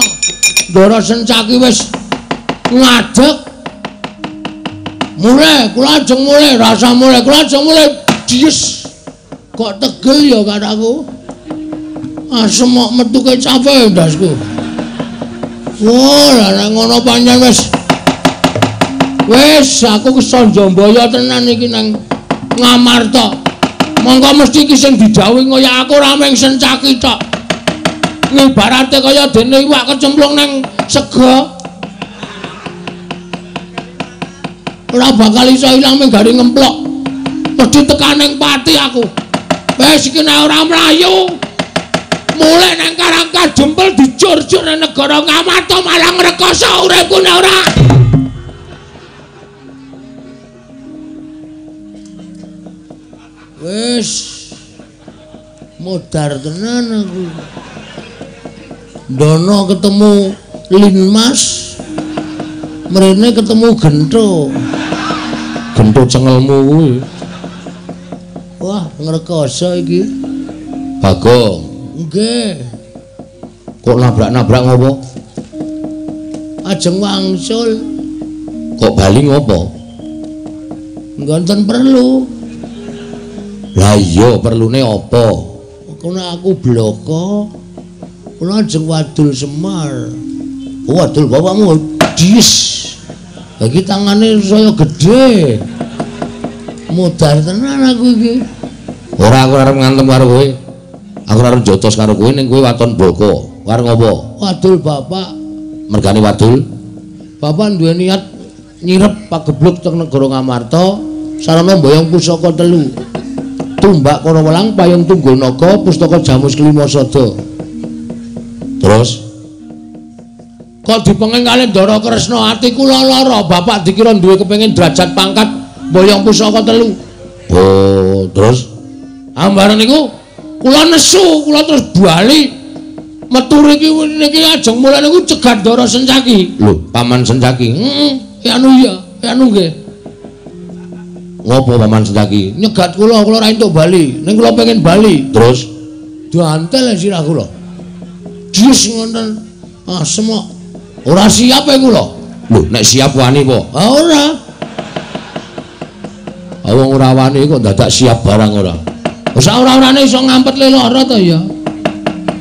Ndara Sencaki wis ngadeg. Mulih, kula ajeng mulih, rasa mulih, kula ajeng mulih. Dies. Kok tegel ya kataku. Asem kok metu kecape ndasku. Wah, lah nek ngono pancen wis. Wis aku kesanjambaya tenan iki nang Ngamarta. Monggo mesti iki sing didhawuhi kaya aku ora mung Sencaki tok. Ngibarate kaya dene iwak kecemplung nang sega. Ora bakal iso ilang mung gari ngemplok. Mesti tekan ning pati aku. Wis iki nek ora mlayu mulih nang Karang Kadempel dijur-jur nang negara Ngamarta malah ngrekoso uripku nek ora. Wis modar tenan aku. Dono ketemu Linmas, mrene ketemu Gentho. Gentho cengelmu kuwi. Wah, ngrekoso iki. Bagong. Nggih. Kok nabrak-nabrak ngopo? Ajeng wangsul. Kok bali ngopo? Nggonten perlu. Lah iya perlune apa? Kono aku bloko. Kula ajeng wadul Semar. Oh, wadul bapakmu dies. Lagi tangane saya gedhe. Modar tenan aku iki. Ora aku arep ngantem karo kowe. Aku arep jotos karo kowe ning kowe waton bloko. Arep ngopo? Wadul bapak. Mergane wadul. Bapak duwe niat nyirep pagebluk teng negara Ngamarta sarana mboyong pusaka telu. Tumbak Kara Welang, Payung Tunggul Naga, Pustaka Jamus Kelima Sada. Terus kok dipenging kalih Ndara Kresna ati kula lara, bapak dikira duwe kepengin derajat pangkat mboyong pusaka telu. Oh, terus ambaran niku kula nesu, kula terus bali metu riki niki ajeng mulih niku cegat Ndara Sencaki. Lho, Paman Sencaki. Heeh, anu iya, anu nggih. Ngopo Paman Sencaki? Nyegat kula, kula ora entuk bali. Ning kula pengen bali. Terus diantel sirah kula. Dies ngoten. Asem kok. Ora siap e kula. Lho, nek siap wani po? Ah ora. Ah wong ora wani kok dadak siap barang ora. Wis ora-orane iso ngampet le lara to ya.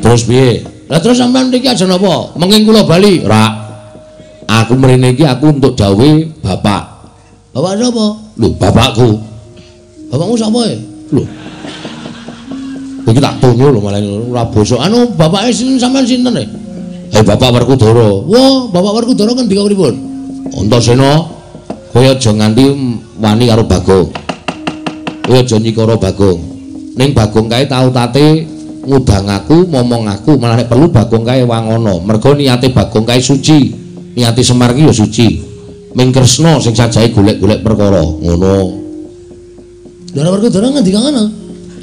Terus piye? Lah terus sampean mriki aja napa? Menging kula bali. Ora. Aku mrene iki aku untuk dawuhe bapak. Bapak sapa? Lho, bapakku. Bapakmu sapa e? Lho. Iki tak tonyo lho malah ora bosok. Anu bapake sinten sampean sinten e? Eh Bapak Werkudara. Wah, Bapak Werkudara ngendika pripun? Antasena, kowe aja nganti wani karo Bagong. Kowe aja nyikara Bagong. Ning Bagong kae tau tate ngudang aku, momong aku, malah nek perlu Bagong kae wangono. Mergo niate Bagong kae suci. Niate Semar ki ya suci. Ming Kresna sing sajahe golek-golek perkara ngono. Ndara Werkudara ngendika ngono?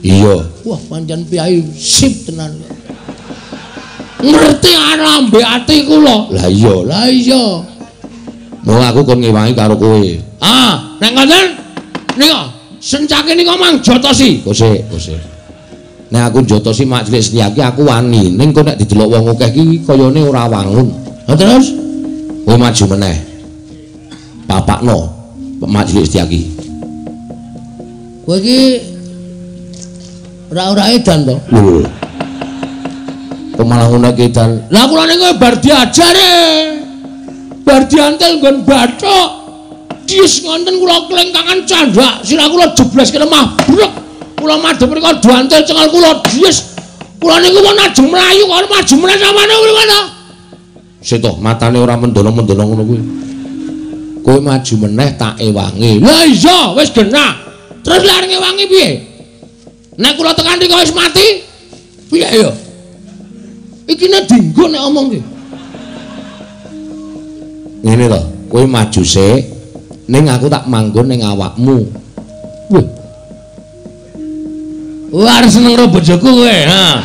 Iya. Wah, pancen piyai sip tenan. Ngerti lambe ati kula. Lah iya, lah iya. Mula aku kon ngewangi karo kowe. Ah, nek ngoten nika Sencaki nika mang jotosi. Kosek, kosek. Nek aku jotosi mak cilik Setyaki aku wani, ning kok nek didelok wong akeh iki kayane ora wangun. Lah terus kowe maju meneh. Papakno mak cilik Setyaki. Kowe iki ora-ora edan to? Lho. Kok malah ngono iki edan? Lah kula niku bar diajare. Bar diantel nggon bathuk. Dies ngonten kula klengkangan candhak, sirah kula jebleske lemah. Brek. Kula madhep mriku dantel cengal kula dies. Kula niku pun ajeng mlayu kok maju meneh samane mriku ta. Sik to, matane ora mendono-mendono ngono kuwi. Kowe maju meneh tak ewangi. Lah iya, wis genah. Terus lha arep ngewangi piye? Nek kula tekan mriku wis mati, piye ya? Iki nek dinggo nek omong ki. Ngene to, kowe maju sik, ning aku tak manggon ning awakmu. Wih. Wah, arep seneng karo bojoku kowe, ha.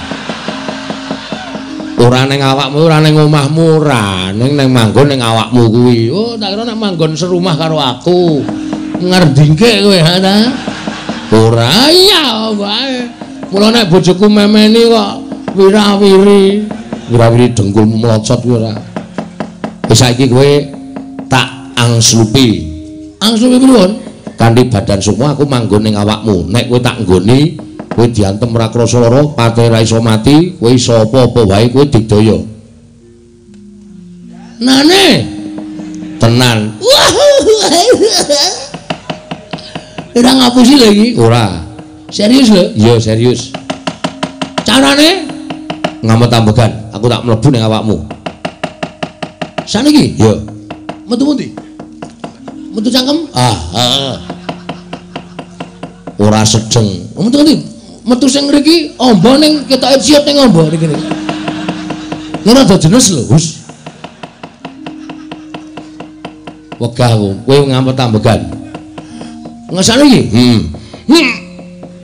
Ora ning awakmu, ora ning omahmu, ora ning nang manggon ning awakmu kuwi. Oh, tak kira nek manggon serumah karo aku. Ngerdingke kowe, ha ta? Ora iya wae. Mula nek bojoku memeni kok wirawiri, wirawiri dengkulmu mlocot kuwi ora. Wis saiki kowe tak angslupi. Angslupi pripun? Kanthi badan sukma aku manggon ning awakmu. Nek kowe tak nggoni, kowe diantem ora krasa lara, pate ora iso mati, kowe iso apa-apa wae kowe digdaya. Nane? Tenan. Ora ngapusi lho iki? Ora. Serius lho? Iya, serius. Carane? Ngamet ambegan, aku tak mlebu ning awakmu. Saniki? Iya. Metu pundi? Metu cangkem? Ah, heeh. Ora sedeng. Metu ngendi? Metu sing ngriki amba ning ketoke ciut ning amba niki. Ini rada jenis lho, Gus. Wegah aku, kowe ngamet ambegan. Ngesane iki? Heeh.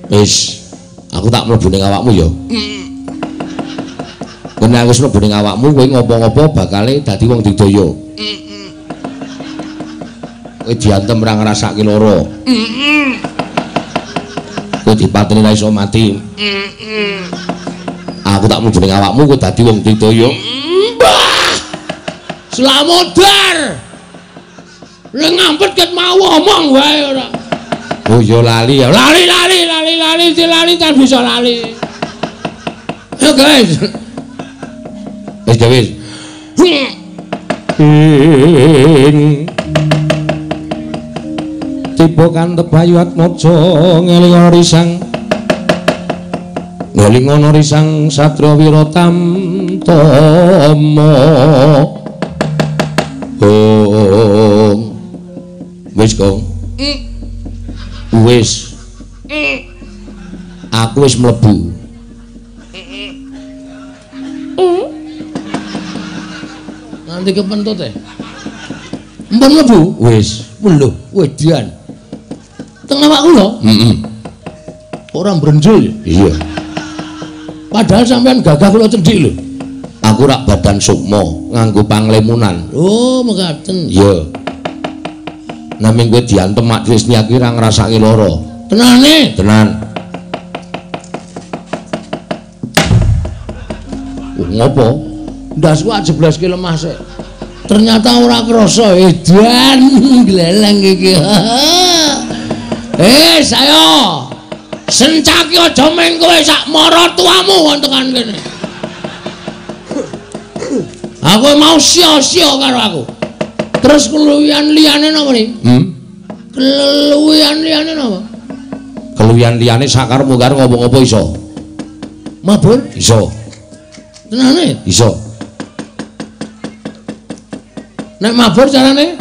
Wis, aku tak mlebu ning awakmu ya. Nek aku wis mlebu ning awakmu, kowe ngopo-ngopo bakale dadi wong digdaya. Kowe diantem ora ngrasake lara. Kowe dipateni ra iso mati. Aku tak mlebu ning awakmu, kowe dadi wong digdaya. Mbah! Slamodar. Lha ngampet ket mau omong wae ora. Oh ya lali ya. Lali lali lali lali lali tak bisa lali. Yo guys. Wis wis. Ing tiba kantep Bayu Atmaja ngelingono risang. Ngelingono risang Satria Wiratamtama. Gong. Wis, Gong. Wis. Aku wis mlebu. Nanti kepentut e. Mpun mlebu? Wis. Lho, wedian. Teng awak kula? Heeh. Ora mbrenjul ya? Iya. Padahal sampean gagah kula cendhik lho. Aku rak badan sukma nganggo panglemunan. Oh, mekaten. Iya. Naming kowe diantem mak Trisnia ki ora ngrasake lara. Tenane? Tenan. Ngopo? Ndasku ajebleske lemah sik. Ternyata ora krasa edan gleleng iki. Eh, saya sencaki aja meng kowe sak maratuamu wong tekan kene. Aku mau sia-sia karo aku. Terus keluwihan liyane napa ni? Keluwihan liyane napa? Keluwihan liyane sakarepmu karo ngopo-ngopo iso. Mabur? Iso. Tenane? Iso. Nek mabur carane?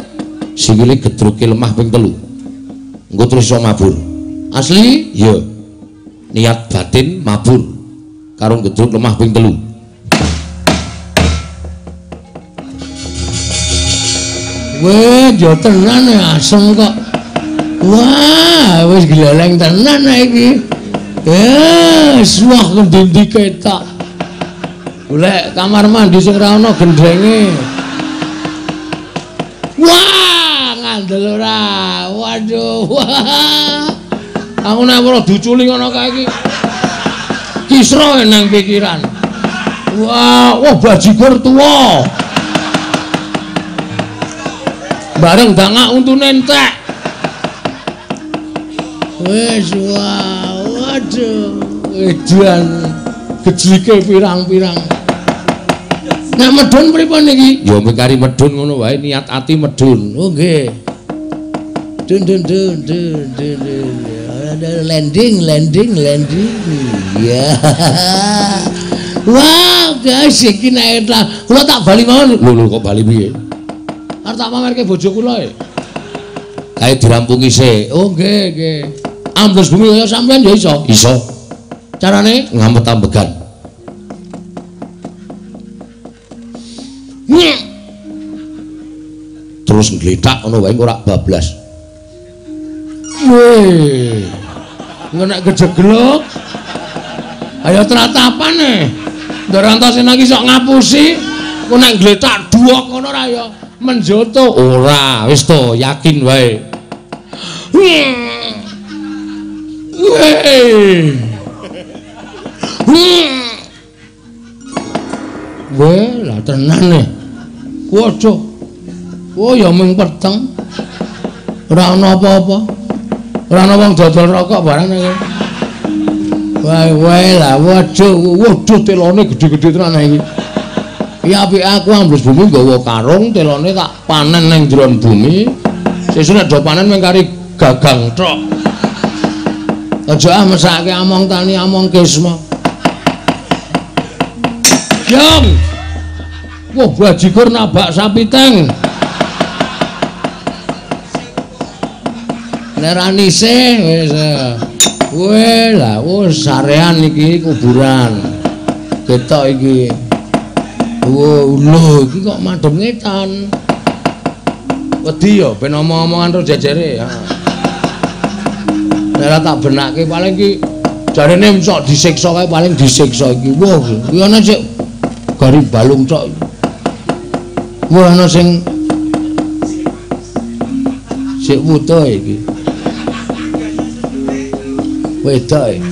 Sikile gedruke lemah ping 3. Engko terus iso mabur. Asli? Iya. Niat batin mabur karo gedruk lemah ping 3. Weh, yo tenan ya asem kok. Wah, wis gleleng tenan iki. Wah ngendi-endi ketok. Golek kamar mandi sing ora ana gendenge. Wah, ngandel ora. Waduh. Wah. Aku nek ora diuculi ngono kae iki. Kisra nang pikiran. Wah, wah bajigur tuwa. Bareng dangak untune entek. Wis wah, waduh, edan gejlike pirang-pirang. Nek medhun pripun iki? Ya mung kari medhun ngono wae, niat ati medhun. Oh nggih. Dun dun dun dun dun dun. Landing landing landing. Ya. Wah, guys, iki nek kula tak bali mawon. Lho lho kok bali piye? Arep tak pamerke bojo kula e. Kae dirampungi sik. Oh, nggih, nggih. Ambles bumi kaya sampean ya iso. Iso. Carane ngamet ambegan. Terus ngletak ngono wae ora bablas. Weh. Ngenek kejeglok. Ayo tratapan e. Ndara Antasena iki sok ngapusi. Ku nek ngletak duwok ngono ora ya menjoto. Ora, wis to, yakin wae. Weh. Weh, lah tenan e. Ku aja. Oh ya mung peteng. Ora ana apa-apa. Ora ana wong dodol rokok barang nek. Wae wae lah waduh, waduh telone gedhe-gedhe tenan iki. Iki apike aku ambles bumi nggawa karung telone tak panen ning jero bumi. Sesuk nek do panen mung kari gagang tok. Aja ah mesake among tani among kisma. Jong. Wah bajigur nabak sapi teng. Neranise wis. Weh lah, wis sarean iki kuburan. Ketok iki. Wo lho iki kok madhep ngetan. Wedi ya ben omong-omongan terus jejere. Nek ora tak benake paling iki jarene sok disiksa kae paling disiksa iki. Wah, iki ana sik gari balung tok. Wah ana sing sik wuta iki. Wedok e.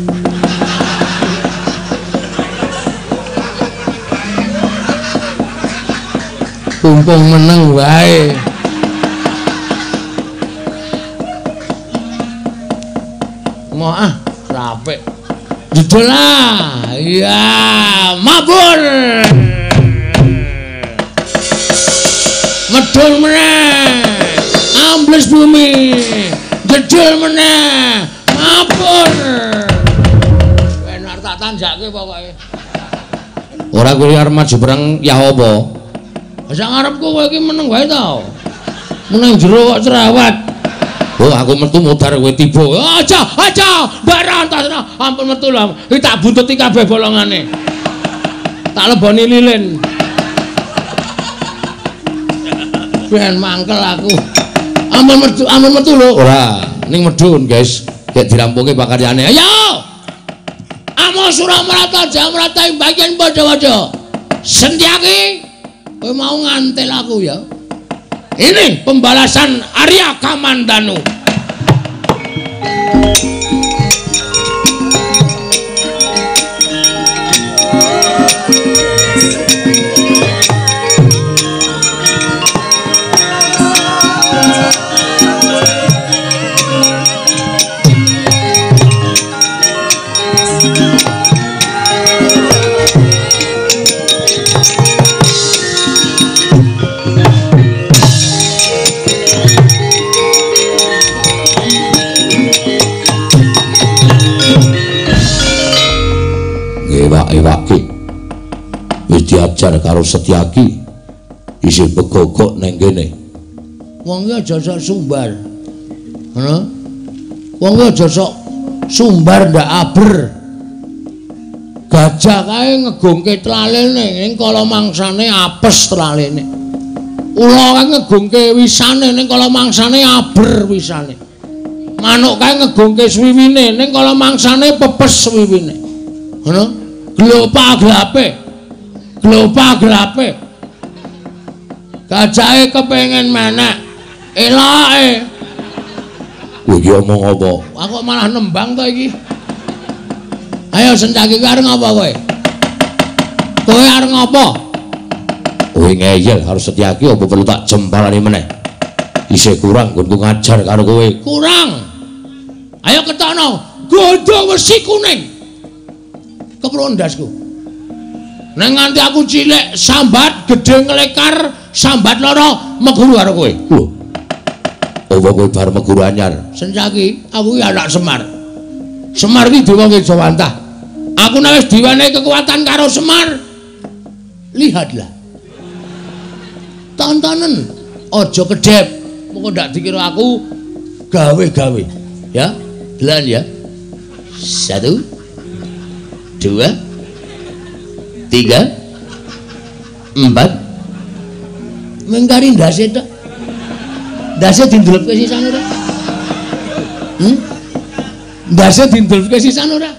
Pumpung meneng wae. Mau ah, rapik. Jedul lah. Iya, mabur. Medul meneh. Ambles bumi. Jedul meneh. Mabur. Enak tak tanjake pokoke. Ora kuwi arep maju perang ya apa? Sak ngarepku kowe iki meneng wae ta. Meneng jero kok cerewet. Oh, aku metu mudhar kowe tiba. Aja, aja, Mbak Antasena, ampun metu lho. Iki tak buntuti kabeh bolongane. Tak leboni lilin. Ben mangkel aku. Ampun metu lho. Ora, ning medhun, guys. Gek dirampungi pakaryane. Ayo. Amo Suramarata Jamrata ing bagian padha-padha. Sentyaki, kowe mau ngantel aku ya. Ini pembalasan Arya Kamandanu. Ewak-ewake wis diajar karo Setyaki isih begogok neng kene. Wong iki aja sok sumbar. Ngono. Wong iki aja sok sumbar ndak aber. Gajah kae ngegungke tlalene ning kala mangsane apes tlalene. Ula kae ngegungke wisane ning kala mangsane aber wisane. Manuk kae ngegungke swiwine ning kala mangsane pepes swiwine. Ngono. Glopa glape. Glopa glape. Gajahe kepengin menek. Eloke. Kowe iki omong apa? Aku malah nembang to iki. Ayo Sencaki kowe arep ngapa kowe? Kowe arep ngapa? Kowe ngeyel karo Setyaki apa perlu tak jempalani meneh? Isih kurang nggonku ngajar karo kowe. Kurang. Ayo ketokno godhong wesi kuning. Keprun ndasku. Nek nganti aku cilik sambat gedhe nglekar sambat lara meguru karo kowe. Lho. Apa kowe bar meguru anyar? Sencaki, aku ki anak Semar. Semar ki dewa Ngejawantah. Aku nek wis diwenehi kekuatan karo Semar. Lihatlah. Tontonen, aja kedhep. Mengko ndak dikira aku gawe-gawe. Ya, delan ya. 1 2 3 4. Mengkari ndase tok. Ndase dindelepke sisan ora? Ndase dindelepke sisan ora?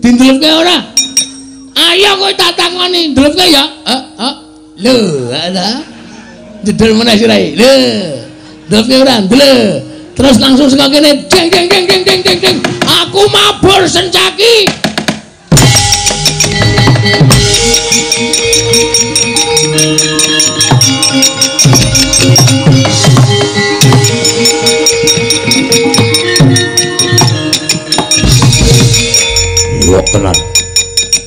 Dindelepke ora? Ayo kowe tak takoni, ndelepke ya. Heeh. Lho, ala. Jedel meneh sirahe. Lho. Ndelepke ora? Ndelep. Terus langsung saka kene jeng jeng jeng jeng jeng jeng jeng. Aku mabur Sencaki. Yo tenan.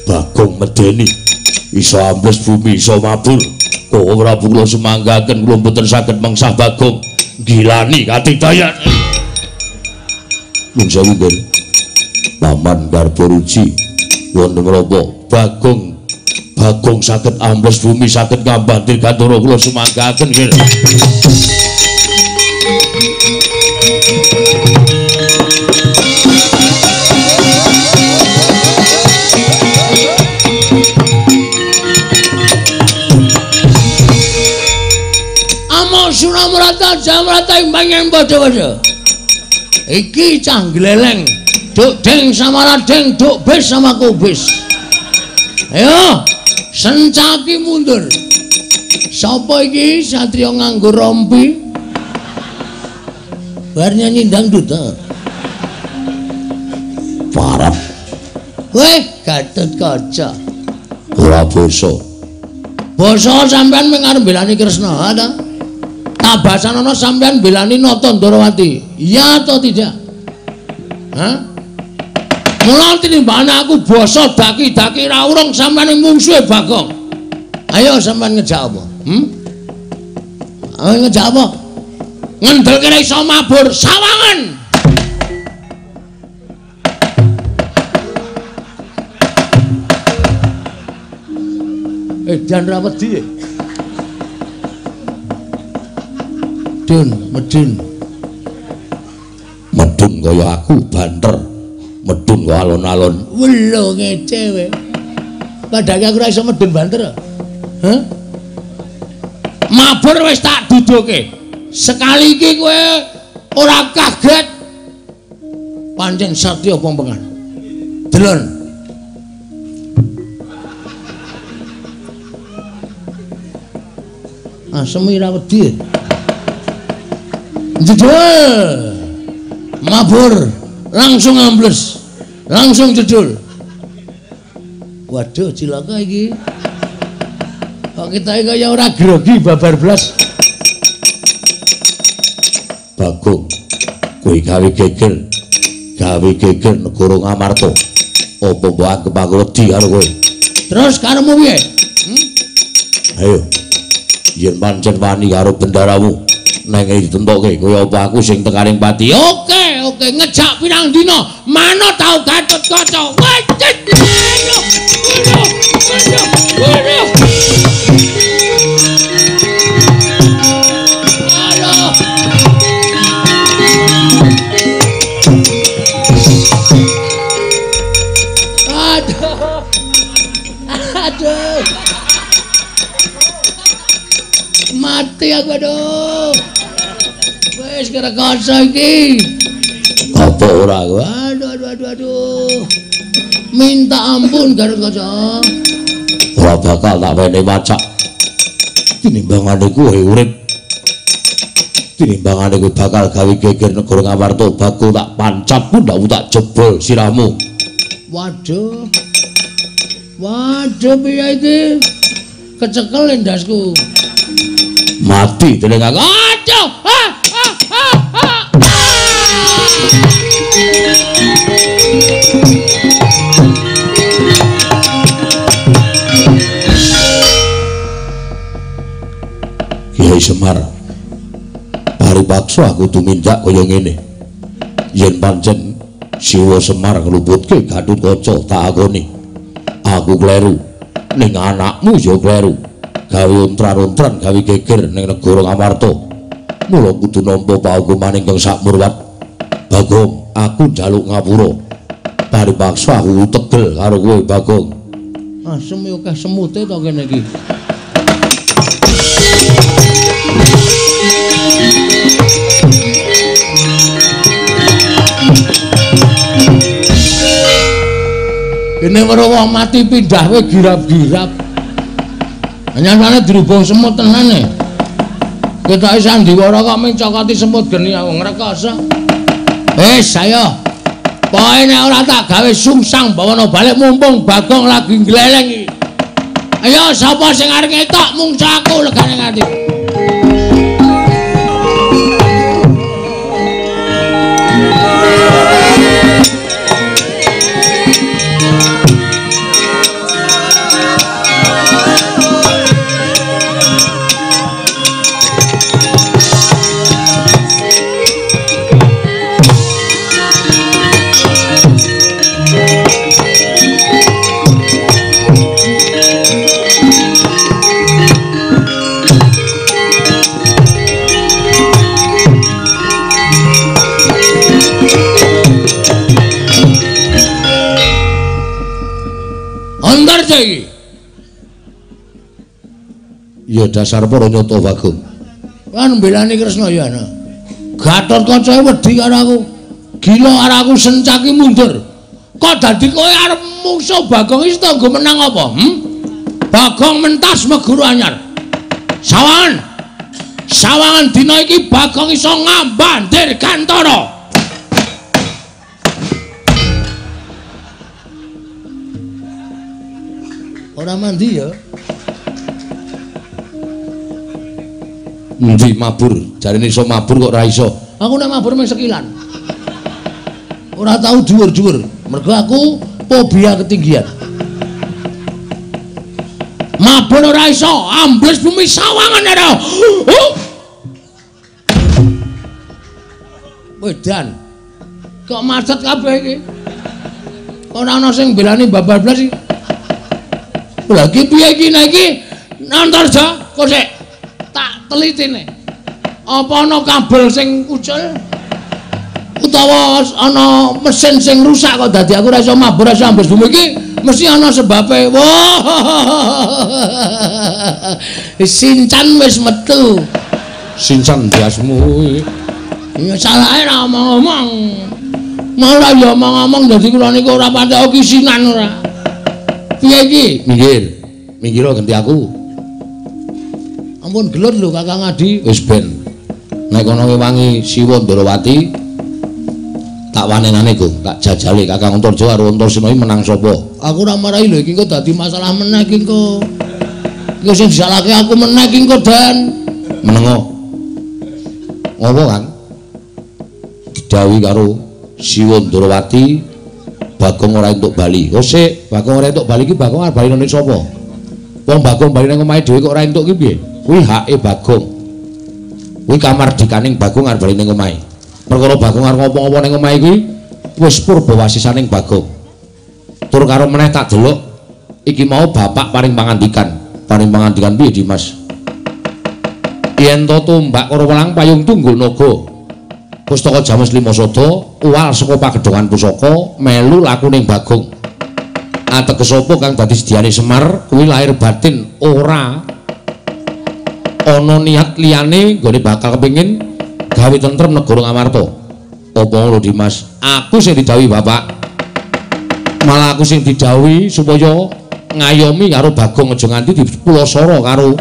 Bagong medeni. Iso ambles bumi, iso mabur. Kok ora kula sumanggaken kula mboten saged mengsah Bagong. Gilani katidayan. Nuwun sewu nggih. Paman Garbaruji wonten menapa Bagong Bagong saged ambles bumi, saged ngambah dirgantara kula sumanggaken nggih. Suramrata Jamrata ing pangen padha-padha. Iki cah gleleng, duk deng sama ladeng, duk bis sama kubis. Ayo, Sencaki mundur. Sapa iki satriya nganggo rompi? Bar nyanyi dangdut ta. Parah. Weh, Gatut Kaca. Ora basa. Basa sampean mung arep mbelani Kresna, ha ta? Tabasanana sampean belani Nata Ndorowati. Iya atau tidak? Hah? Mula tinimbane aku basa daki-daki ra urung sampean mungsuhe Bagong. Ayo sampean ngejak apa? Ayo ngejak apa? Ngendelke ra iso mabur sawangan. Edan ra wedi. Medun, medun. Medun kaya aku banter. Medun kaya alon-alon. Welo ngece kowe. Padahal aku ora iso medun banter. Hah? Mabur wis tak duduke. Sekali iki kowe ora kaget. Pancen satya pompengan. Delon. Asem ora wedi. Jedul. Mabur, langsung ambles. Langsung jedul. Waduh, cilaka iki. Kok kita kaya ora grogi babar blas. Bagong, kowe gawe geger. Gawe geger negara Ngamarta. Apa mbok anggep aku wedi karo kowe? Terus karepmu piye? Ayo. Yen pancen wani karo bendaramu, neng ditentokke kaya apa aku sing tekaning pati. Oke, oke, ngejak pirang dina, manut tau Gatut Kaca. Wajit. Aduh, aduh, aduh, aduh. Aduh. Aduh. Mati aku aduh. Wis kerekoso iki. Apa ora aku? Aduh aduh aduh aduh. Minta ampun Gatot Kaca. Ora bakal tak wenehi wacak. Tinimbangane kowe urip. Tinimbangane kowe bakal gawe geger negara Ngamarta, bakul tak pancap pundhakmu tak jebol sirahmu. Waduh. Waduh piye iki? Kecekel endasku. Mati dening aku. Aduh. Ah, ah, ah, ah. Kiai Semar, Paripaksa aku tumindak kaya ngene. Yen pancen Siwa Semar ngluputke Gatotkaca tak akoni. Aku kleru. Ning anakmu ya kleru. Gawe ontran-ontran, gawe geger ning negara Ngamarta. Mula kudu nampa paukuman ingkang sakmurwat. Bagong, aku njaluk ngapura. Paripaksa aku tegel karo kowe, Bagong. Asem yo akeh semute to kene iki. Kene weruh wong mati pindah kowe girap-girap. Nyatane dirubung semut tenan e. Ketoke sandiwara kok mung cokoti semut geni aku ngrekoso. Wis ayo. Pokoke nek ora tak gawe sungsang bawana balik mumpung Bagong lagi ngleleng iki. Ayo sapa sing arep ngetok mungsa aku legane nganti. Iki. Ya dasar para nyata Bagong. Kan mbelani Kresna ya ana. Gatotkaca wedi karo aku. Gila karo aku sencaki mundur. Kok dadi kowe arep mungsuh Bagong iki tanggo menang apa? Bagong mentas meguru anyar. Sawangan. Sawangan dina iki Bagong iso ngambah Dirgantara. Ora mandi ya. Endi mabur? Jarene iso mabur kok ora iso. Aku nek mabur mung sekilan. Ora tau dhuwur-dhuwur. Mergo aku fobia ketinggian. Mabur ora iso, ambles bumi sawangan ora. Wedan. Kok macet kabeh iki? Ora ana sing belani babar blas iki. Lha iki piye iki nek iki Antarja kok sik tak telitine. Apa ana kabel sing ucul utawa ana mesin sing rusak kok dadi aku ora iso mabur ora iso ambes bumi iki mesti ana sebabe. Wah. Sincan wis metu. Sincan biasmu. Ya salahe ora omong-omong. Malah ya omong-omong dadi kula niku ora patek kisinan ora. Piye iki? Minggir. Minggir ganti aku. Ampun gelut lho Kakang Adi. Wis ben. Nek ana ngewangi Siwa Ndarawati tak wanenane, Gong, tak jajale Kakang Antarja karo Antasena iki menang sapa? Aku ora marahi lho iki engko dadi masalah meneh iki engko. Engko sing disalahke aku meneh iki engko, Dan. Menengo. Ngopo, Kang? Didhawuhi karo Siwa Ndarawati Bagong ora entuk bali. Oh sik, Bagong ora entuk bali iki Bagong arep bali nang sapa? Wong Bagong bali nang omahe dhewe kok ora entuk ki piye? Kuwi hake Bagong. Kuwi kamardikaning Bagong arep bali ning omahe. Perkara Bagong arep ngopo-ngopo ning omahe kuwi wis purbawasisaning Bagong. Tur karo meneh tak delok iki mau bapak paring pangandikan. Paring pangandikan piye, Dimas? Yen to tombak karo welang payung tunggul naga. Pustaka Jamus Lima Sada uwal saka pagedhongan pusaka melu lakuning Bagong. Ateges apa kang dadi sediane Semar kuwi lahir batin ora ana niat liyane nggone bakal kepengin gawe tentrem negara Ngamarta. Apa ngono Dimas? Aku sing didhawuhi bapak. Malah aku sing didhawuhi supaya ngayomi karo Bagong aja nganti dipulasara karo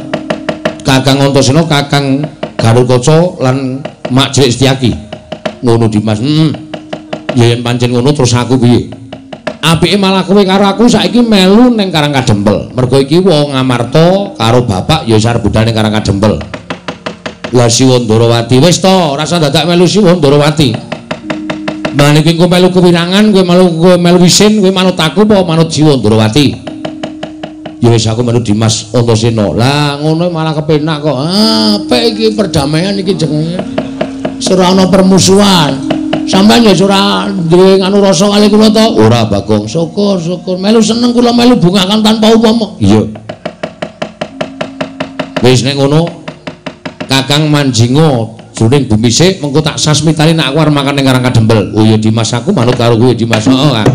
Kakang Antasena, Kakang Garukaca lan Mak Cilik Setyaki. Ngono Dimas. Ya yen pancen ngono terus aku piye? Apike malah kowe karo aku saiki melu ning Karang Kadempel. Mergo iki wong Ngamarta karo bapak ya wis arep budal ning Karang Kadempel. Lah Siwa Ndarawati wis to, ora usah dadak melu Siwa Ndarawati. Mangane kowe melu kewirangan, kowe melu wisin, kowe manut aku apa manut Siwa Ndarawati? Ya wis aku melu Dimas Antasena. Lah ngono malah kepenak kok. Ah, apik iki perdamaian iki jenenge. Ora ana permusuhan. Sampeyan ya ora duwe nganu rasa kali kula to? Ora, Bagong. Syukur, syukur. Melu seneng kula melu bungakan tanpa upama. Iya. Wis nek ngono Kakang manjinga jroning bumi sik, mengko tak sasmitani nek aku arep makan ning Karang Kadempel. Oh iya Dimas, aku manut karo kowe Dimas. Heeh, Kang.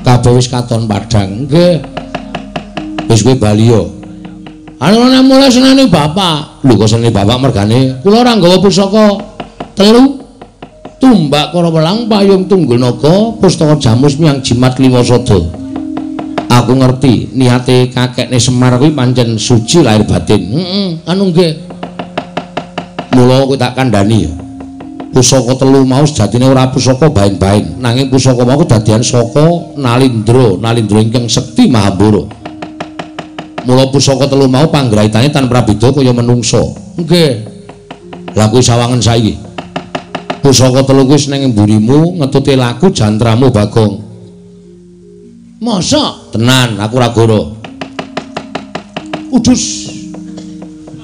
Kabeh wis katon padhang. Nggih. Wis kowe bali yo. Anu nek mulai seneni bapak. Lho kok seneni bapak mergane? Kula ora nggawa pusaka telu. Tumbak Kara Welang, Payung Tunggul Naga, Pustaka Jamus Miang Jimat Lima Sada. Aku ngerti niate kakekne Semar kuwi pancen suci lahir batin. Heeh, anu nggih. Mula kowe tak kandhani ya. Pusaka telu mau sejatine ora pusaka baen-baen, nanging pusaka mau kedadian saka Nalindra, Nalindra ingkang sekti Mahambara. Mula pusaka telu mau panggraitane tan prabeda kaya menungsa. Nggih. Lah kuwi sawangen saiki. Pusaka telu kuwi ning mburimu ngetute laku jantramu Bagong. Masa? Tenan, aku ora goro. Udus.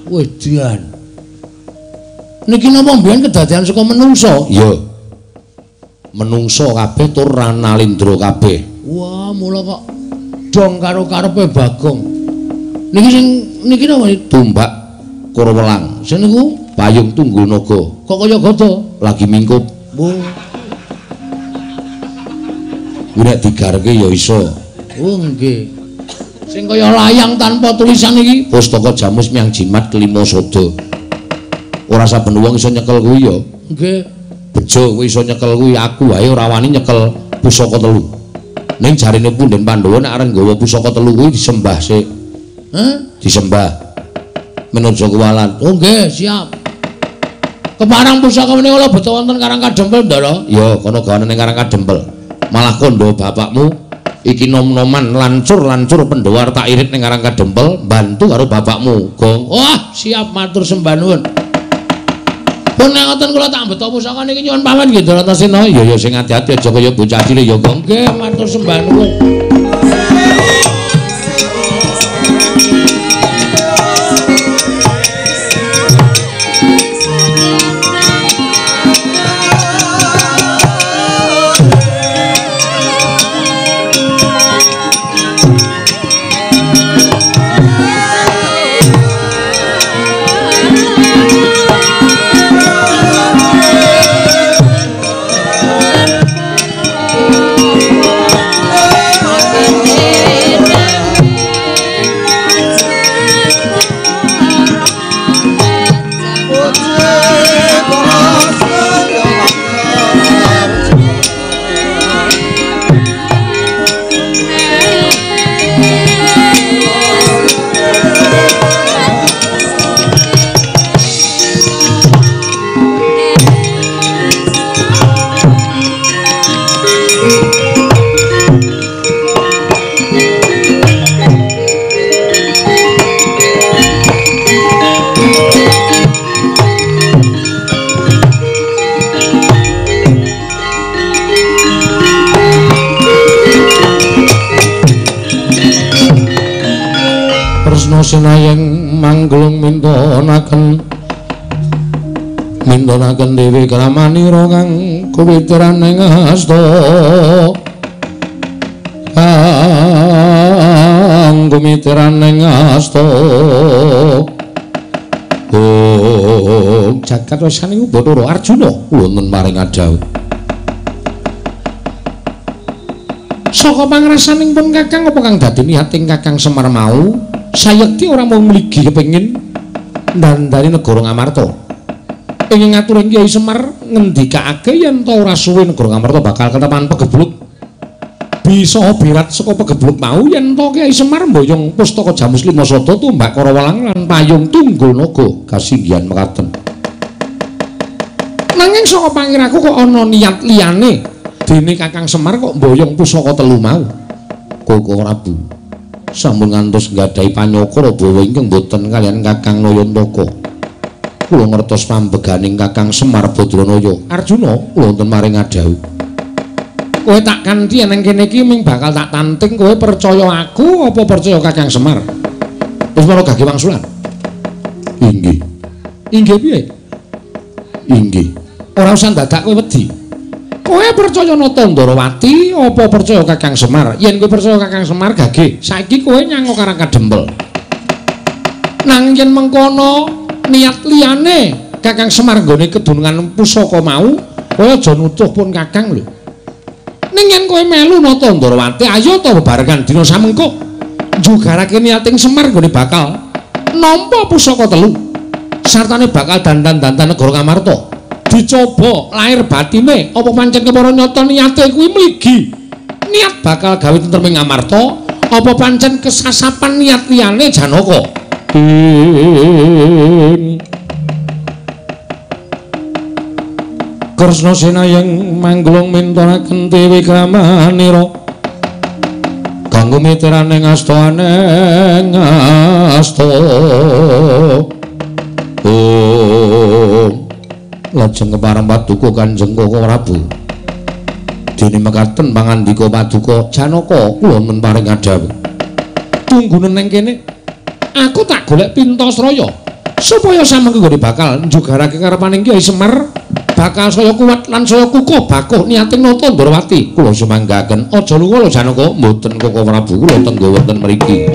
Wedian. Niki napa mbiyen kedadian saka menungsa? Iya. Menungsa kabeh tur Nalindra kabeh. Wah, mula kok dong karo karepe Bagong. Niki sing niki napa tumbak Kara Welang. Sing niku Payung Tunggul Naga. Kok kaya gada? Lagi mingkup. Oh. Kuwi nek digarke ya iso. Oh nggih. Sing kaya layang tanpa tulisan iki Pustaka Jamus Miang Jimat Kelima Sada. Ora saben wong iso nyekel kuwi ya. Nggih. Bejo kowe iso nyekel kuwi, aku wae ora wani nyekel pusaka telu. Ning jarine punden Pandhawa nek arep nggawa pusaka telu kuwi disembah sik. Hah? Disembah. Men aja kuwalan. Oh nggih, siap. Keparang pusaka menika kula beto wonten Karang Kadempel, Ndara. Ya, kono gawane ning Karang Kadempel. Malah kandha bapakmu iki nom-noman lancur-lancur Pandhawa tak irit ning Karang Kadempel, bantu karo bapakmu, Gong. Wah, siap matur sembah nuwun. Pun nek ngoten kula tak beto pusaka niki nyuwun pamit nggih Bratasena. Ya ya sing ati-ati aja kaya bocah cilik ya, Gong. Nggih, matur sembah nuwun. Sinayeng mangglung mintonaken mintonaken dewi kramanira kang kuwitran ing asta kang kuwitran ing asta. Oh, jagat wasaning Bathara Arjuna wonten paring adhawuh. Saka pangrasaning pun Kakang apa kang dadi niating Kakang Semar mau sayekti ora mung mligi kepengin ndandani negara Ngamarta. Ing ngaturing Kyai Semar ngendikake yen ta ora suwe negara Ngamarta bakal ketepan pegebluk. Bisa birat saka pegebluk mau yen ta Kyai Semar mboyong pustaka Jamus Lima Sada tumbak Karawelang lan payung Tunggul Naga kasinggihan mekaten. Nanging saka pangiraku kok ana niat liyane dene Kakang Semar kok mboyong pusaka telu mau. Koko Prabu sampun ngantos nggadahi panyokra bawa ingkang boten kaliyan Kakang Nayantaka. Kula ngertos pambeganing Kakang Semar Badranaya. Arjuna, kula wonten maring ngadhawuh. Kowe tak kanthi nang kene iki ming bakal tak tanting kowe percaya aku apa percaya Kakang Semar? Wis para gage wangsulan. Inggih. Inggih piye? Inggih. Ora usah dadak kowe wedi. Kowe percaya Nata Ndarawati apa percaya Kakang Semar? Yen kowe percaya Kakang Semar gage, saiki kowe nyang Karang Kadempel. Nang yen mengkono niat liyane Kakang Semar nggone kedunungan pusaka mau, kowe aja nutuh pun Kakang lho. Ning yen kowe melu Nata Ndarawati, ayo ta bebarengan dina samengko njugarake niating Semar nggone bakal nampa pusaka telu. Sartane bakal dandan-dandan negara Ngamarta. Dicoba lahir batine apa pancen kepara nyata niate kuwi mligi niat bakal gawe tentrem ing Ngamarta apa pancen kesasapan niat liyane Janaka. Kresna senayang mangglung mintonaken Dewi Kramanira kanggo mitrane ngastane ngasta. Om lajeng kepareng paduka Kanjeng Koko Prabu. Dene mekaten pangandika paduka Janaka kula men paring adhawuh. Tunggunen nang kene. Aku tak golek Pintasraya supaya samengko nggone bakal njugarake karepaning Kyai Semar bakal saya kuat lan saya kukuh bakuh niating Nata Ndarawati. Kula sumanggaken. Aja lunga lho Janaka. Mboten Koko Prabu, kula tenggo wonten mriki.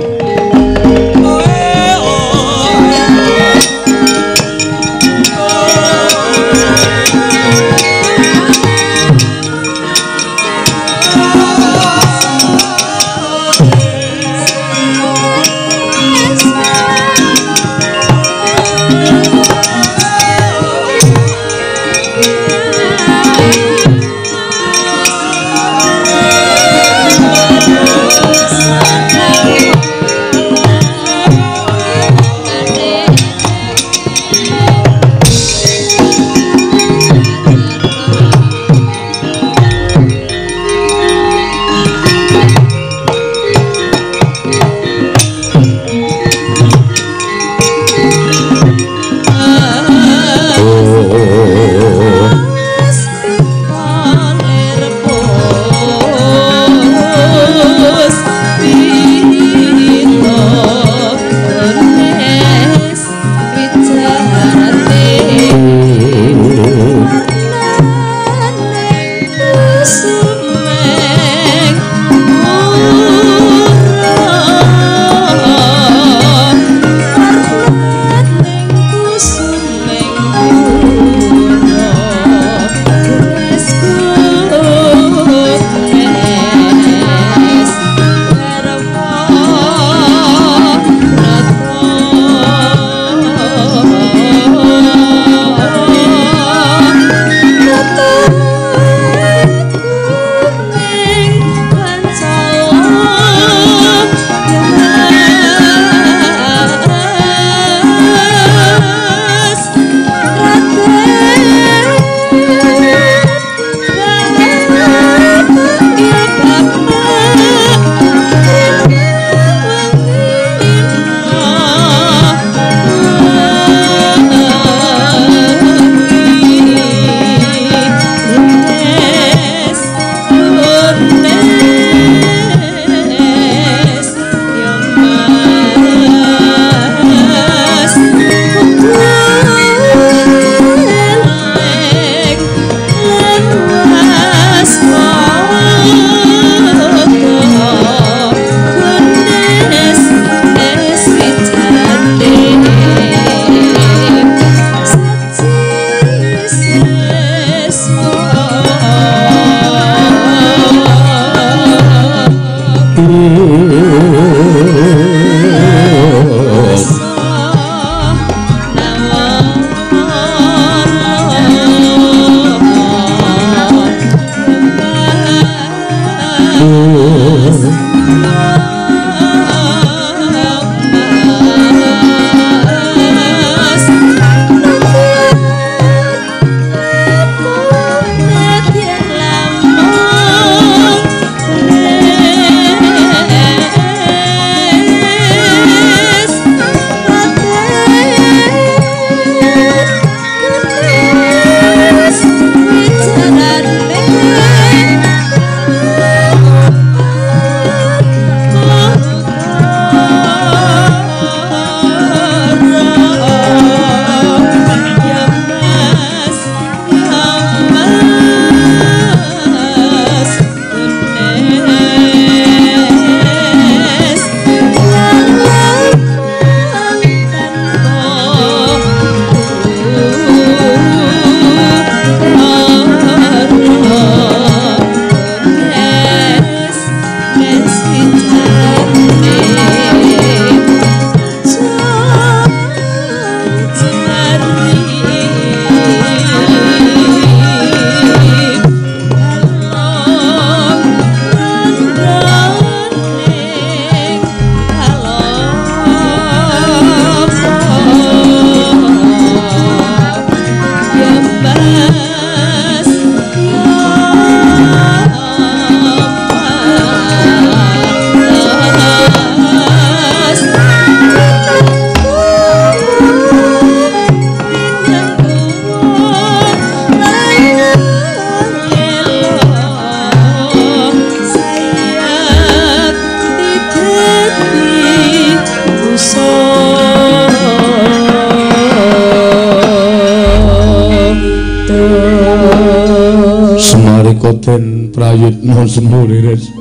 Den Prayitna Semuriris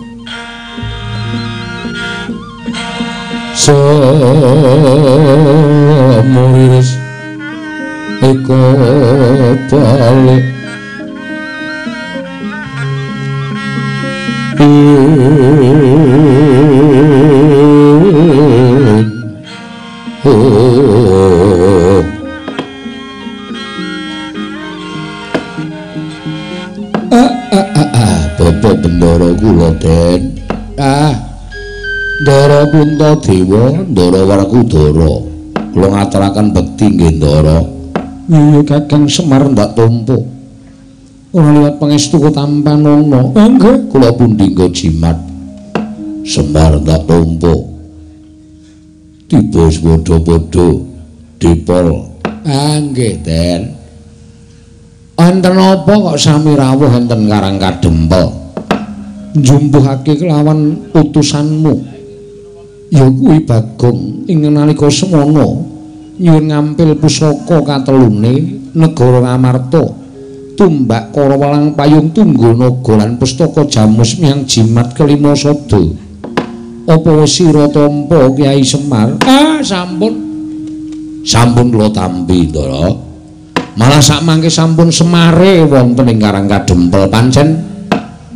Semuriris eko balik Bapak Bendara kula Den. Ah. Ndara Puntadewa, Ndara Werkudara. Kula ngaturaken bekti nggih Ndara. Iya Kakang Semar ndak tampa. Ora liwat pangestu tampanana. Nggih, kula pundi nggo jimat. Semar ndak tampa. Tiba padha-padha dipol. Ah nggih Den. Wonten apa kok sami rawuh enten Karang Kadempel? Njumpuhake kelawan utusanmu. Ya kuwi Bagong ing nalika semana nyuwun ngampil pusaka katelune negara Ngamarta, tumbak Kara Welang Payung Tunggal Naga lan pustaka Jamus Miang Jimat kelima sada. Apa wis sira tampa Kyai Semar? Ah, sampun. Sampun kula tampi, Ndara. Malah sakmangke sampun semare wonten ing Karang Kadempel pancen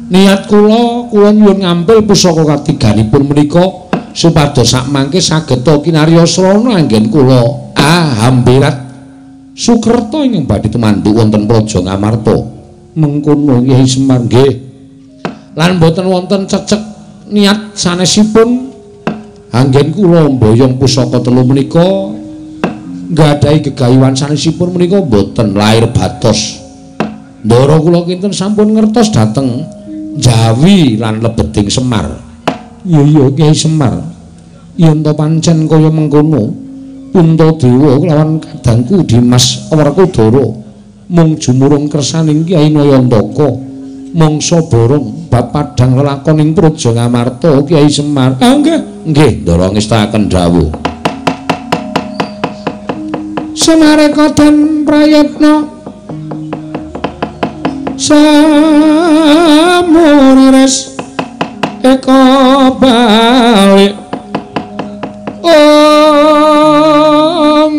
niat kula, kula nyuwun ngampil pusaka katiganipun menika supados sakmangke saged kinarya srana anggen kula hambirat sukerta ingkang badhe tumanduk wonten Praja Ngamarta. Mengkono Kyai Semar nggih. Lan boten wonten cecek niat sanesipun anggen kula mboyong pusaka telu menika nggadahi gegayuhan sanesipun menika boten lair batos. Ndara kula kinten sampun ngertos dhateng Jawi lan lebeting Semar. Iya iya Kyai Semar. Yen to pancen kaya mengkono, Puntadewa kelawan kadangku Dimas Werkudara mung jumurung kersaning Kyai Nayantaka mangsa borong bab padhang lelakoning Praja Ngamarta Kyai Semar. Ah nggih, nggih Ndara ngestakaken dawuh. Semareka den Prayitna Samuriris eka balik Om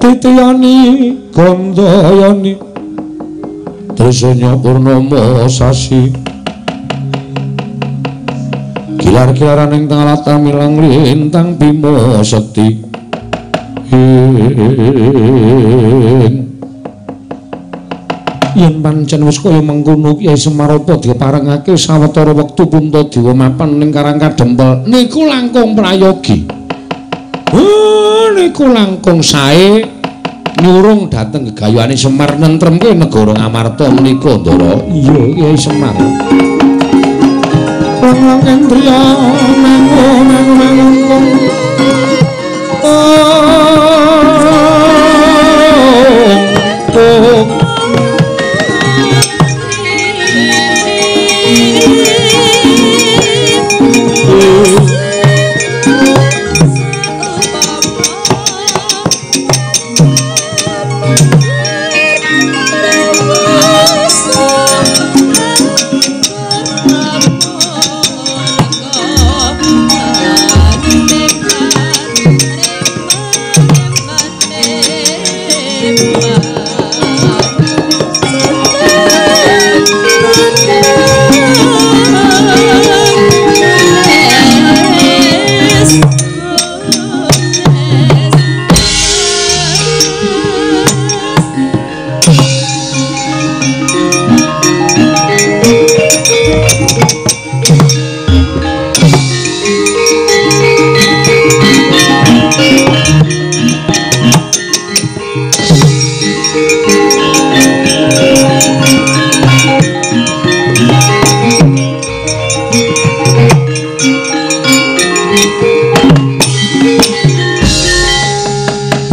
Titiyani Gandayani Trisanya Purnama Sasi Kilar-kilaran ing tengah latar milang lintang Bima Sekti. Yen pancen wis kaya mengkono Kyai Semar apa diparengake sawetara wektu Puntadewa mapan ning Karang Kadempel niku langkung prayogi. Niku langkung sae nyurung dhateng gegayuhane Semar nentremke negara Ngamarta menika, Ndara. Iya, Kyai Semar. Lang endriya mangu mangu mangu. Oh,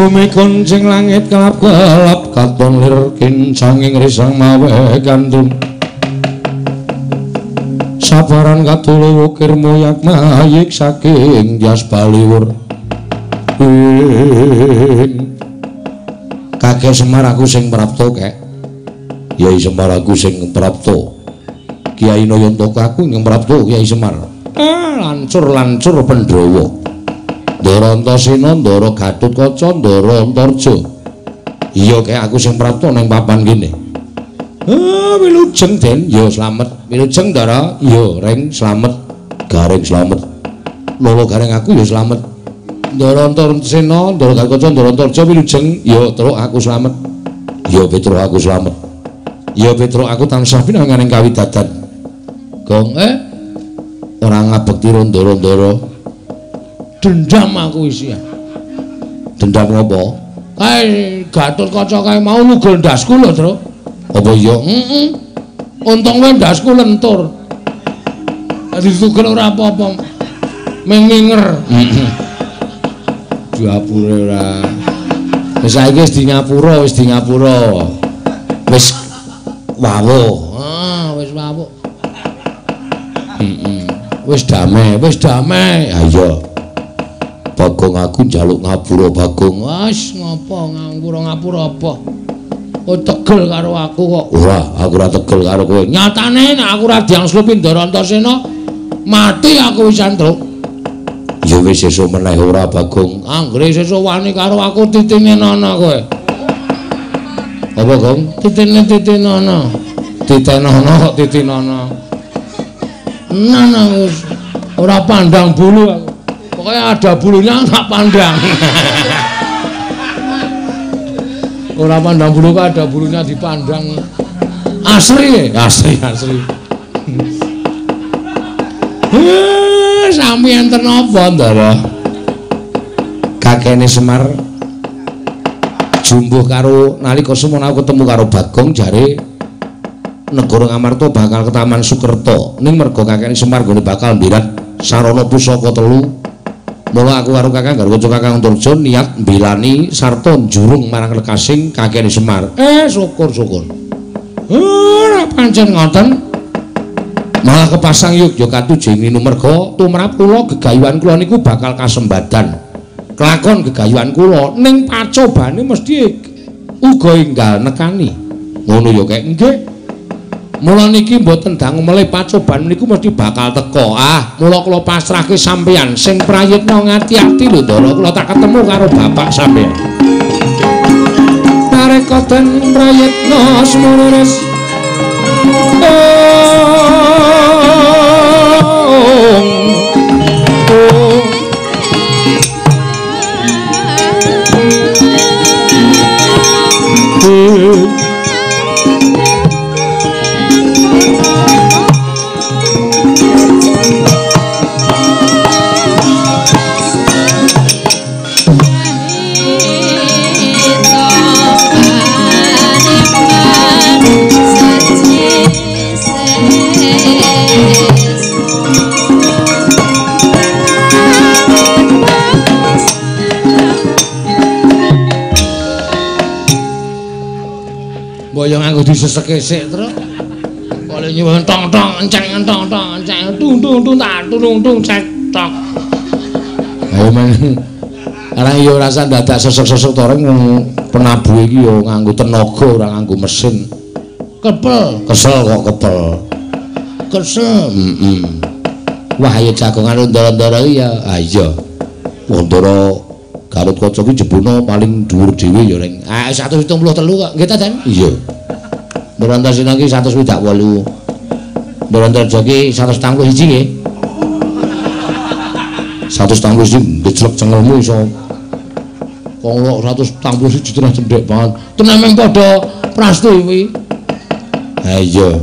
bumi kuncing langit kelap-kelap katon lir kincanging risang mawe gandum sabaran katulu wukir muyak mayik saking jas baliwur. Kakek Semar aku sing prapta kek. Kyai Semar aku sing prapta. Kyai Nayantaka aku ing prapta Kyai Semar. Lancur-lancur Pandhawa. Ndara Antasena, Ndara Gatotkaca, Ndara Antarja. Iya kek aku sing prapta ning papan kene. Wilujeng Den, ya slamet. Wilujeng Ndara, ya Reng slamet. Gareng slamet. Lolo gareng aku ya slamet. Ndara Antasena, Ndara Gatotkaca, Ndara Antarja wilujeng, ya truk aku slamet. Ya Petruk aku slamet. Ya Petruk aku tansah pinanganing kawidadan. Gong ora ngabekti ndara-ndara. Dendam aku isi. Dendam ngopo? Kae Gatotkaca kae mau nugel ndasku lho, Truk. Apa iya? Heeh. Untung wae ndasku lentur. Dadi tugel ora apa-apa. Ming minger. Heeh. Diapure ora. Wis saiki wis di ngapura, wis di ngapura. Wis wawuh. Ah, wis wawuh. Heeh. Wis damai, wis damai. Ha iya. Bagong aku njaluk ngapura Bagong. Wis ngopo ngapura apa? Oh tegel karo aku kok. Ora, aku ora tegel karo kowe. Nyatane nek aku ora diangslupi Ndara Antasena, mati aku wisan, Truk. Ya wis sesuk meneh ora Bagong. Anggere sesuk wani karo aku titine nana kowe. Apa, Gong? Titine titinana. Titenana kok titinana. Nana wis ora pandang bulu aku. Pokoknya ada bulunya nggak pandang. Ora pandang bulu kok ada bulunya dipandang. Asri, asri, asri. Sami enten apa, Ndara? Kakene Semar jumbuh karo nalika semono aku ketemu karo Bagong jare negara Ngamarta bakal ke Taman Sukerta. Ning merga kakene Semar nggone bakal mbirat sarana pusaka telu. Mula aku karo Kakang Garwa Kakang Antarja niat mbelani sarta njurung marang lekasing kakene Semar. Syukur-syukur. Ora pancen ngoten. Malah kepasang yogya katujeng merga tumrap kula gegayuhan kula niku bakal kasembadan. Kelakon gegayuhan kula ning pacobane mesti uga enggal nekani. Ngono ya kek nggih. Mula niki mboten dangu melih pacoban niku mesti bakal teka. Ah, mula kula pasrahke sampeyan sing prayitna ngati-ati lho Ndara, kula tak ketemu karo bapak sampeyan. Nareka den prayitna sumuris. Diseseke sik, Tru. Kok nyuwun tong-tong enceng tong-tong enceng tung tung tung tak tung tung cek tok. Ayo men. Arang ya ora usah dadak sesek-sesek to reng penabuhe iki ya nganggo tenaga ora nganggo mesin. Kepel, kesel kok kepel. Kesel. Heeh. Wah, ayo jagongan ndara-ndara iki ya. Ah iya. Ndara Garut Kaca ki jebuna paling dhuwur dhewe ya reng. Ah 173 kok. Nggih ta, Den? Iya. Ndara Antasena ki 168. Ndara Antarja ki 141 nggih. 171 gejlek cengelmu iso. Kok 171 tenan cendhek banget. Tenan meng padha prastu kuwi. Ha iya.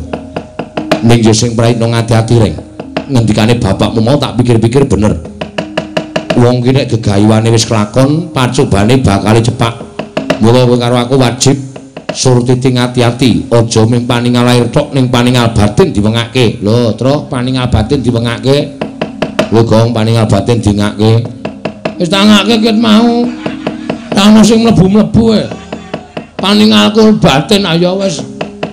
Ning yo sing praitno ngati-ati reng. Ngendikane bapakmu mau tak pikir-pikir bener. Wong ki nek gegayuhane wis kelakon, pacobane bakal cepak. Mula kowe karo aku wajib surtiti ngati-ati, aja mung paningal lahir tok ning paningal batin diwengake. Lho, Truk, paningal batin diwengake. Lho, Gong, paningal batin dingake. Wis tak ngake ket mau. Tak ono sing mlebu-mlebu e. Paningalku batin ayo wis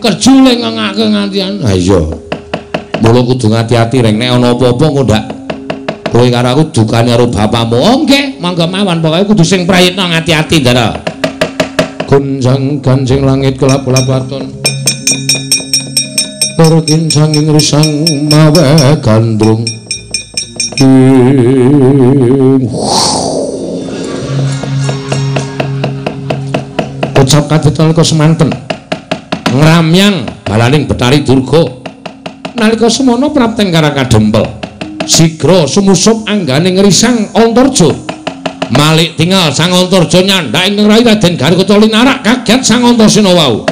kerjule ngengake ngantian. Ha iya. Mula kudu ngati-ati reng nek ana apa-apa engko ndak kowe karo aku dukane karo bapakmu. Oh nggih, monggo mawon pokoke kudu sing prayitna ngati-ati, Ndara. Gonjang ganjing langit kelap-kelap waton. Perkincang ing risang mawe gandrung. Ucap kadita nalika semanten ngramyang balaning Betari Durga. Nalika semono prapteng Karang Kadempel sigra sumusup anggane ngrisang Antarja. Malik tingal Sang Antarja nyandhak ing rai Raden Garukaca linarak kaget Sang Antasena wau.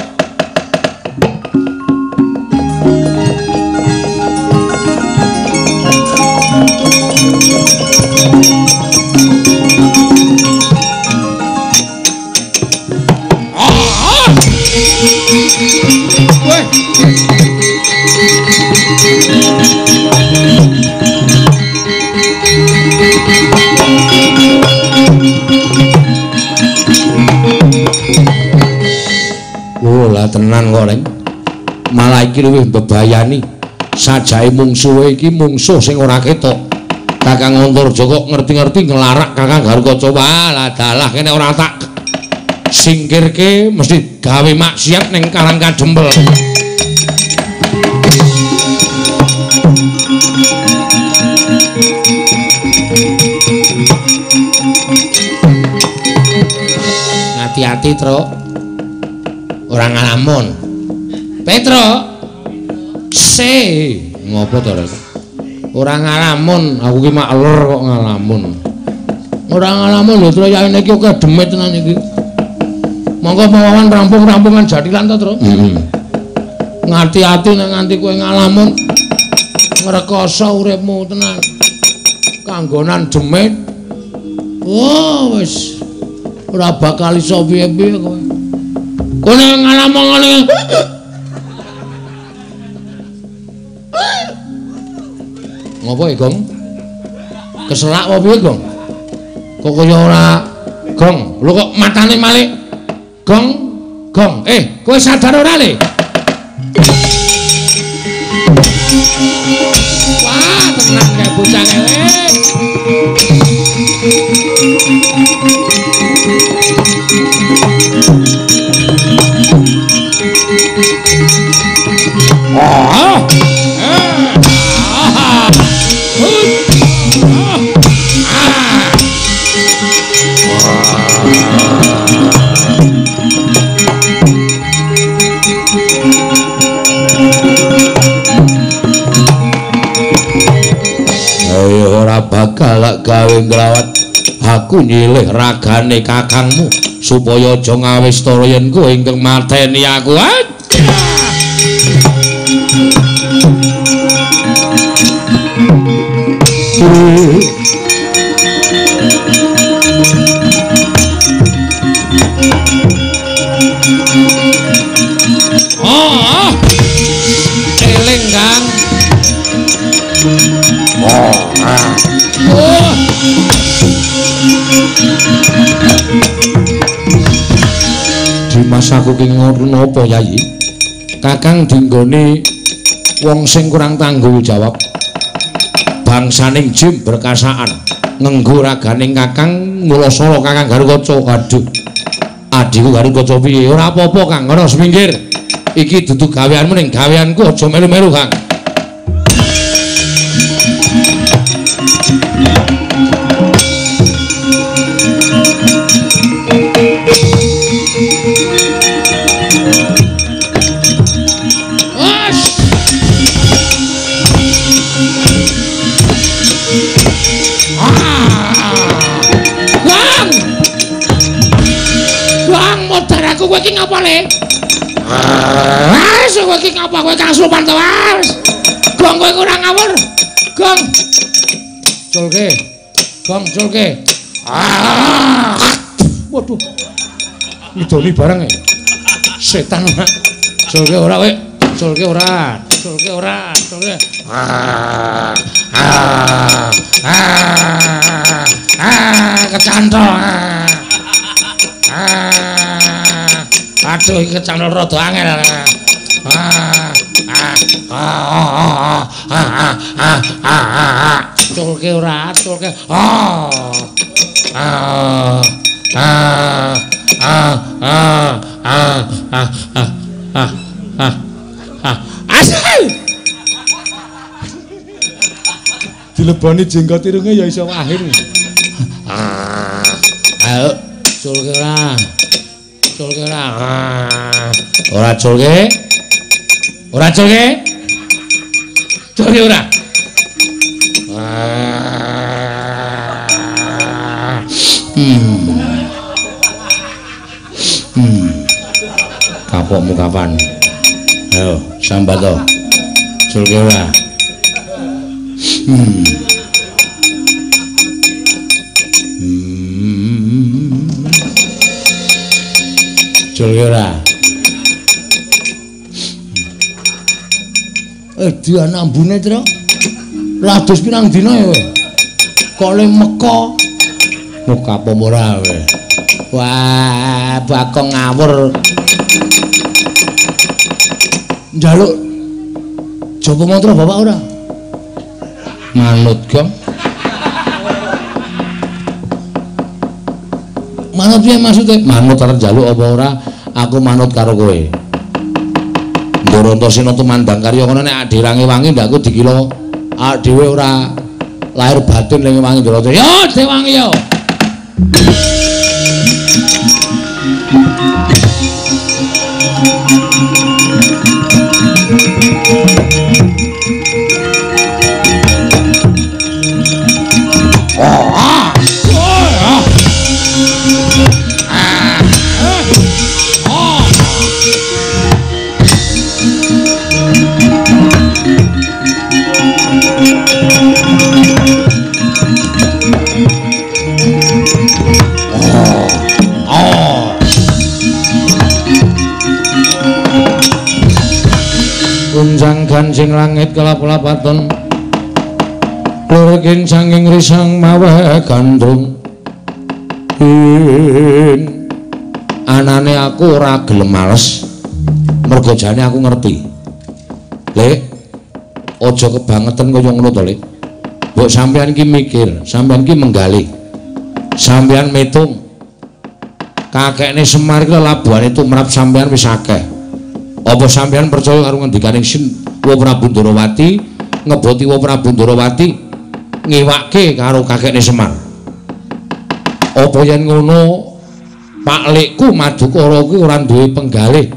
Oh lah tenan kok reng. Malah iki luwih mbebayani. Sajae mungsuhe iki mungsuh sing ora ketok. Kakang Antarja kok ngerti-ngerti nglarak Kakang Garukaca. Wah lah dalah kene ora tak singkirke mesti gawe maksiat ning Karang Kadempel. Hati-hati, Truk. Ora ngalamun. Petro. Se, ngopo to, Rek? Ora ngalamun, aku ki mak ler kok ngalamun. Ora ngalamun lho, Truk, yaene iki akeh demit tenan iki. Monggo mawawan rampung-rampungan jathilan to, Truk. Heeh. Ngati-ati nek nganti kowe ngalamun ngrekoso uripmu tenan. Kanggonan demit. Oh, wis ora bakal iso piye-piye kowe. Kowe nek ngalamun ngene. Ngopo e, Gong? Keselak apa piye, Gong? Kok kaya ora Gong, lho kok matane malik. Gong, Gong. Kowe sadar ora le? Wah, tenang kae bocah kae. Ah. Ayo ora bakal gawe nglawat. Aku nyilih ragane kakangmu supaya aja ngawistara yen kowe ingkang mateni aku. Oh, eling Kang. Oh. Dimas aku ki ngono apa Yayi? Kakang dinggoni wong sing kurang tanggung jawab. Bangsaning jim berkasaan ngenggo raganing Kakang Mulasara Kakang Garukaca. Aduh. Adhiku Garukaca piye? Ora apa-apa Kang, ngono seminggir. Iki dudu gaweanmu ning gaweanku aja melu-melu Kang. Kowe iki ngapa le? Wes kowe iki ngapa kowe kasurupan to wes. Gong kowe ora ngawur. Gong. Culke. Gong culke. Ah. Waduh. Ngidoni barang e. Setan ora. Culke ora kowe. Culke ora. Culke ora. Culke. Ah. Ah. Ah. Ah, kecantol. Ah. Aduh iki kecantol rada angel. Ah ah ah ah ah ah ah. Culke ora, culke. Ah ah ah ah ah ah ah ah ah ah. Asal. Dileboni jenggot irunge ya iso akhir. Ah. Ayo culke ora. Culke ora. Ora culke. Ora culke. Culke ora. Kapokmu kapan? Ayo, sambat to. Culke ora. Culke ora. Dia nambune, Tru. Ladus pirang dina ya kowe? Kok le meka? Muka apa ora kowe? Wah, Bagong ngawur. Njaluk japa mantra bapak ora? Manut, Gong. Manut piye maksude? Manut arep njaluk apa ora? Aku manut karo kowe. Ndoro Antasena tumandang karya kono nek adirange wangi ndakku dikira awake dhewe ora lahir batin ning wangi Ndoro. Yo dewangi yo. Gunjang ganjing langit kelap-lapaton lurkin sanging risang mawe gandrung. In anane aku ora gelem males mergo jane aku ngerti. Lek aja kebangetan kaya ngono to, Lek. Mbok sampeyan iki mikir, sampeyan iki menggalih. Sampeyan mitung. Kakekne Semar iki lelabuhane tumrap sampeyan wis akeh. Apa sampeyan percaya karo ngendikane Sin Wa Prabu Ndorowati ngeboti Wa Prabu Ndorowati ngiwake karo kakekne Semar? Apa yen ngono Pak Lekku Madukara kuwi ora duwe penggalih,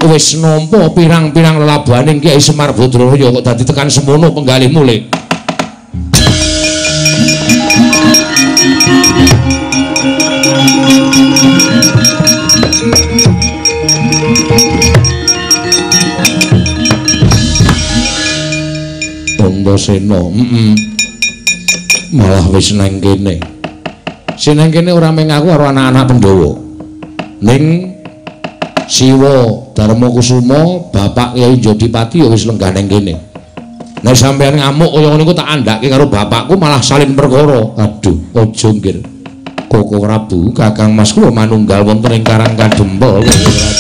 wis nampa pirang-pirang lelabuhaning Kyai Semar Badraya kok dadi tekan semono penggalihmu, Lek? Antasena, malah wis nang kene. Sing nang kene ora mung aku karo anak-anak Pandhawa. Ning Siwa Darma Kusuma, bapak Kyai Jodipati ya wis lenggah nang kene. Nek sampeyan ngamuk kaya ngono iku tak andhake karo bapakku malah salin perkara. Aduh, aja nggir. Koko Prabu, Kakang Mas kula manunggal wonten ing Karang Kadempel. Koko Prabu.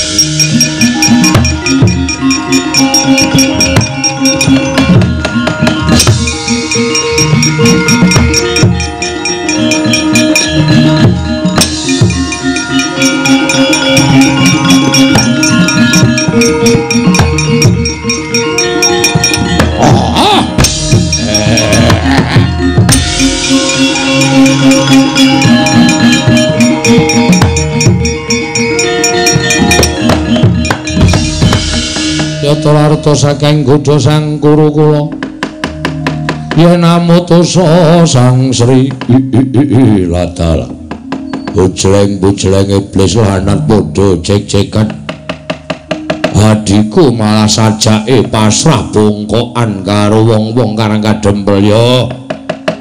Yata saking godha sang Kurukula yen amutusa sang Sri Latala bujleng-bujleng iblis lanat padha cek-cekan adhiku malah sajake pasrah bongkokan karo wong-wong Karang Kadempel ya.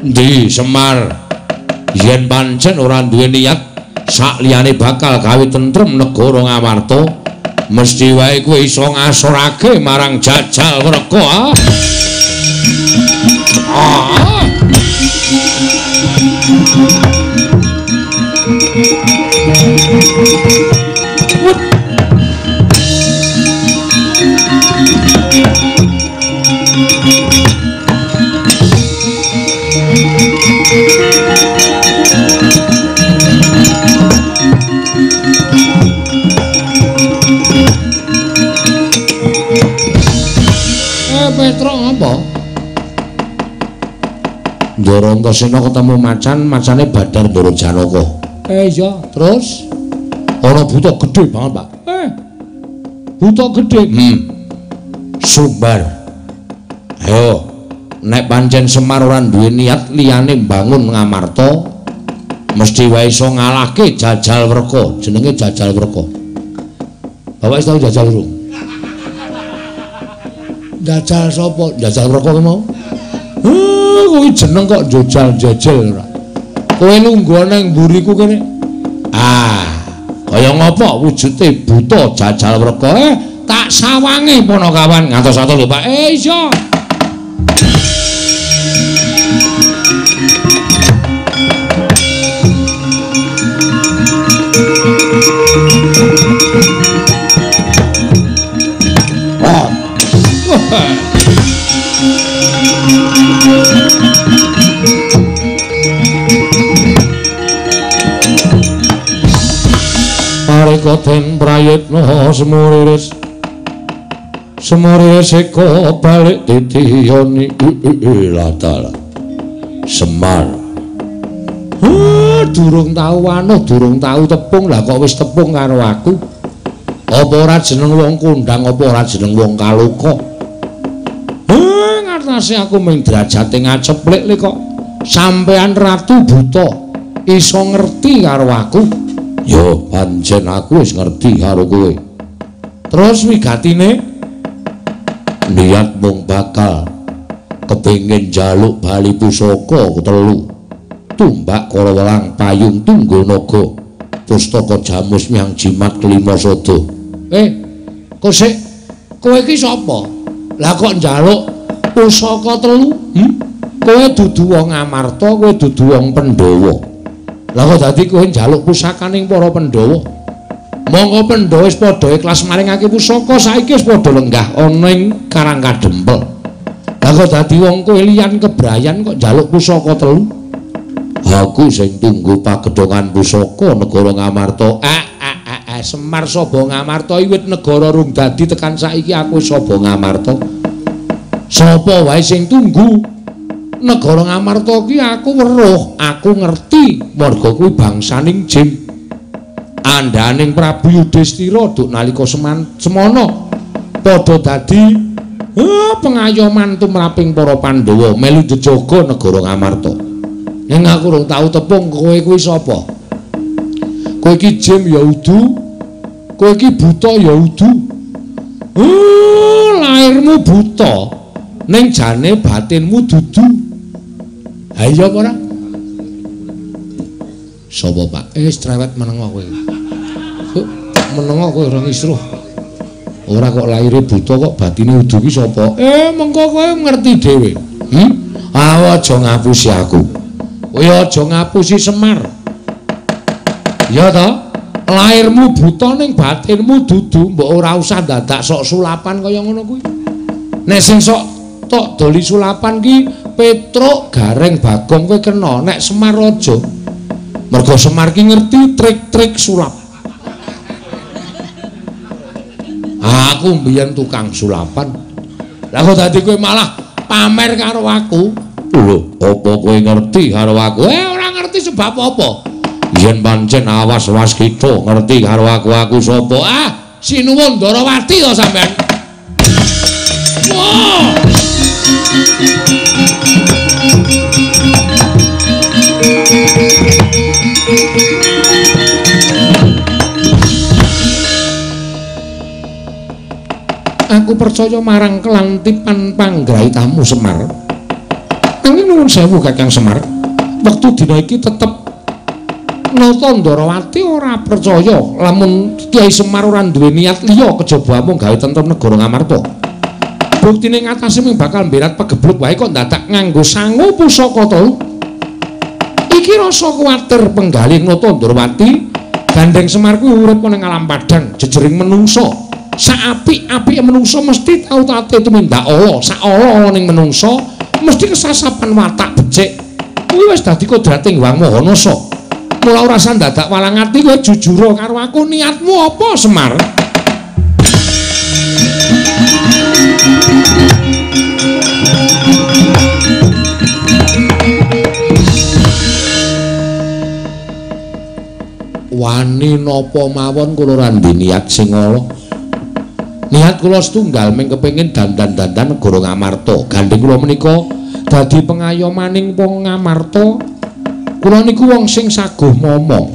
Endi Semar yen pancen ora duwe niat sak liyane bakal gawe tentrem negara Ngamarta, mesti wae kowe iso ngasorake marang Jajal Wreka. Ah. Petro apa? Ndara Antasena ketemu macan, macane Badar Ndara Janaka. Iya, terus ana buta gedhe banget, Pak. Buta gedhe. Sumbar. Ayo, nek pancen Semar ora duwe niat liyane mbangun Ngamarta, mesti wae iso ngalahke Jajal Wreka. Jenenge Jajal Wreka. Bapak wis tau jajal urung? Jajal sapa? Jajal Wreka ki mau. Kuwi jeneng kok jajal-jajal ora. Kowe lungguh nang mburiku kene. Ah, kaya ngapa wujude buta Jajal Wreka? Tak sawange Panakawan ngantos-atos lho, Pak. Iya. Pareka den prayitna semuriris semuriris eka balik titiyoni latala Semar. Durung tau wanuh, durung tau tepung, lah kok wis tepung karo aku. Apa ora jeneng wong kondang, apa ora jeneng wong kaloka? Ngatasi aku mung derajate ngaceplik le kok sampean ratu buta iso ngerti karo aku. Ya pancen aku wis ngerti karo kowe. Terus wigatine niat mung bakal kepengin njaluk bali pusaka telu, tumbak kala welang payung tunggal naga, pustaka jamus miang jimat kelima sada. Kok sik kowe iki sapa? Lah kok njaluk pusaka telu? Kowe dudu wong Amarta, kowe dudu wong Pandhawa. Lah kok dadi kowe njaluk pusakaning para Pandhawa? Monggo Pandhawa wis padha ikhlas maringake pusaka, saiki wis padha lenggah ana ing Karang Kadempel. Lah kok dadi wong kowe liyan kebrayan kok njaluk pusaka telu? Aku sing tunggu pagedhongan pusaka negara Ngamarta. Semar Saba Ngamarta iwit negara rung dadi tekan saiki aku Saba Ngamarta. Sapa wae sing tunggu negara Ngamarta ki aku weruh, aku ngerti marga kuwi bangsaning jin. Andhaning Prabu Yudhistira duk nalika semana padha dadi pengayoman tumraping para Pandhawa melu jejaga negara Ngamarta. Ning aku rung tau tepung kowe kuwi sapa? Kowe iki jim ya udu, kowe iki buta ya udu. Lahirmu buta, ning jane batinmu dudu. Ha iya apa ora? Sapa, Pak? Wis cerewet menengo kowe. Menengo kowe ora ngisruh. Ora kok lahire buta kok batine udu ki sapa? Mengko kowe ngerti dhewe. Aja ngapusi aku. Kowe aja ngapusi Semar. Ya to? Lairmu buta ning batinmu dudu, mbok ora usah dadak sok sulapan kaya ngono kuwi. Nek sing sok tok doli sulapan ki Petruk, Gareng, Bagong kowe kena, nek Semar aja. Mergo Semar ki ngerti trik-trik sulap. Aku mbiyen tukang sulapan. Lah kok dadi kowe malah pamer karo aku? Lho, apa kowe ngerti karo aku? Ora ngerti sebab apa. Yen pancen awas-was kita ngerti karo aku, aku sapa? Ah, sinuwun Ndarawati to sampean. Wah. Aku percaya marang kelantipan panggraitamu Semar. Nanging nuwun sewu Kakang Semar, wektu dina iki tetep Nata Ndarawati ora percaya lamun Kyai Semar ora duwe niat liya kejaba amung gawe tentrem negara Ngamarta. Buktine ngatasé mung bakal mberat pegebluk wae kok dadak nganggo sangu pusaka telu. Iki rasa kuwatir penggalih Nata Ndarawati, gandeng Semar kuwi urip ana ing alam padhang jejering menungsa. Saapik-apike menungsa mesti tau tate tumindak ala, sak ala ning menungsa mesti kesasapan watak becik. Kuwi wis dadi kodrating Hyang Maha Nasa. Mula ora usah dadak walang ati, kowe jujur karo aku, niatmu apa Semar? Wani napa mawon kula ora ndek niat sing ala. Niat kula setunggal mung kepengin dandan-dandan negara Ngamarta. Gandeng kula menika dadi pengayomaning wong Ngamarta. Kula niku wong sing saguh momong.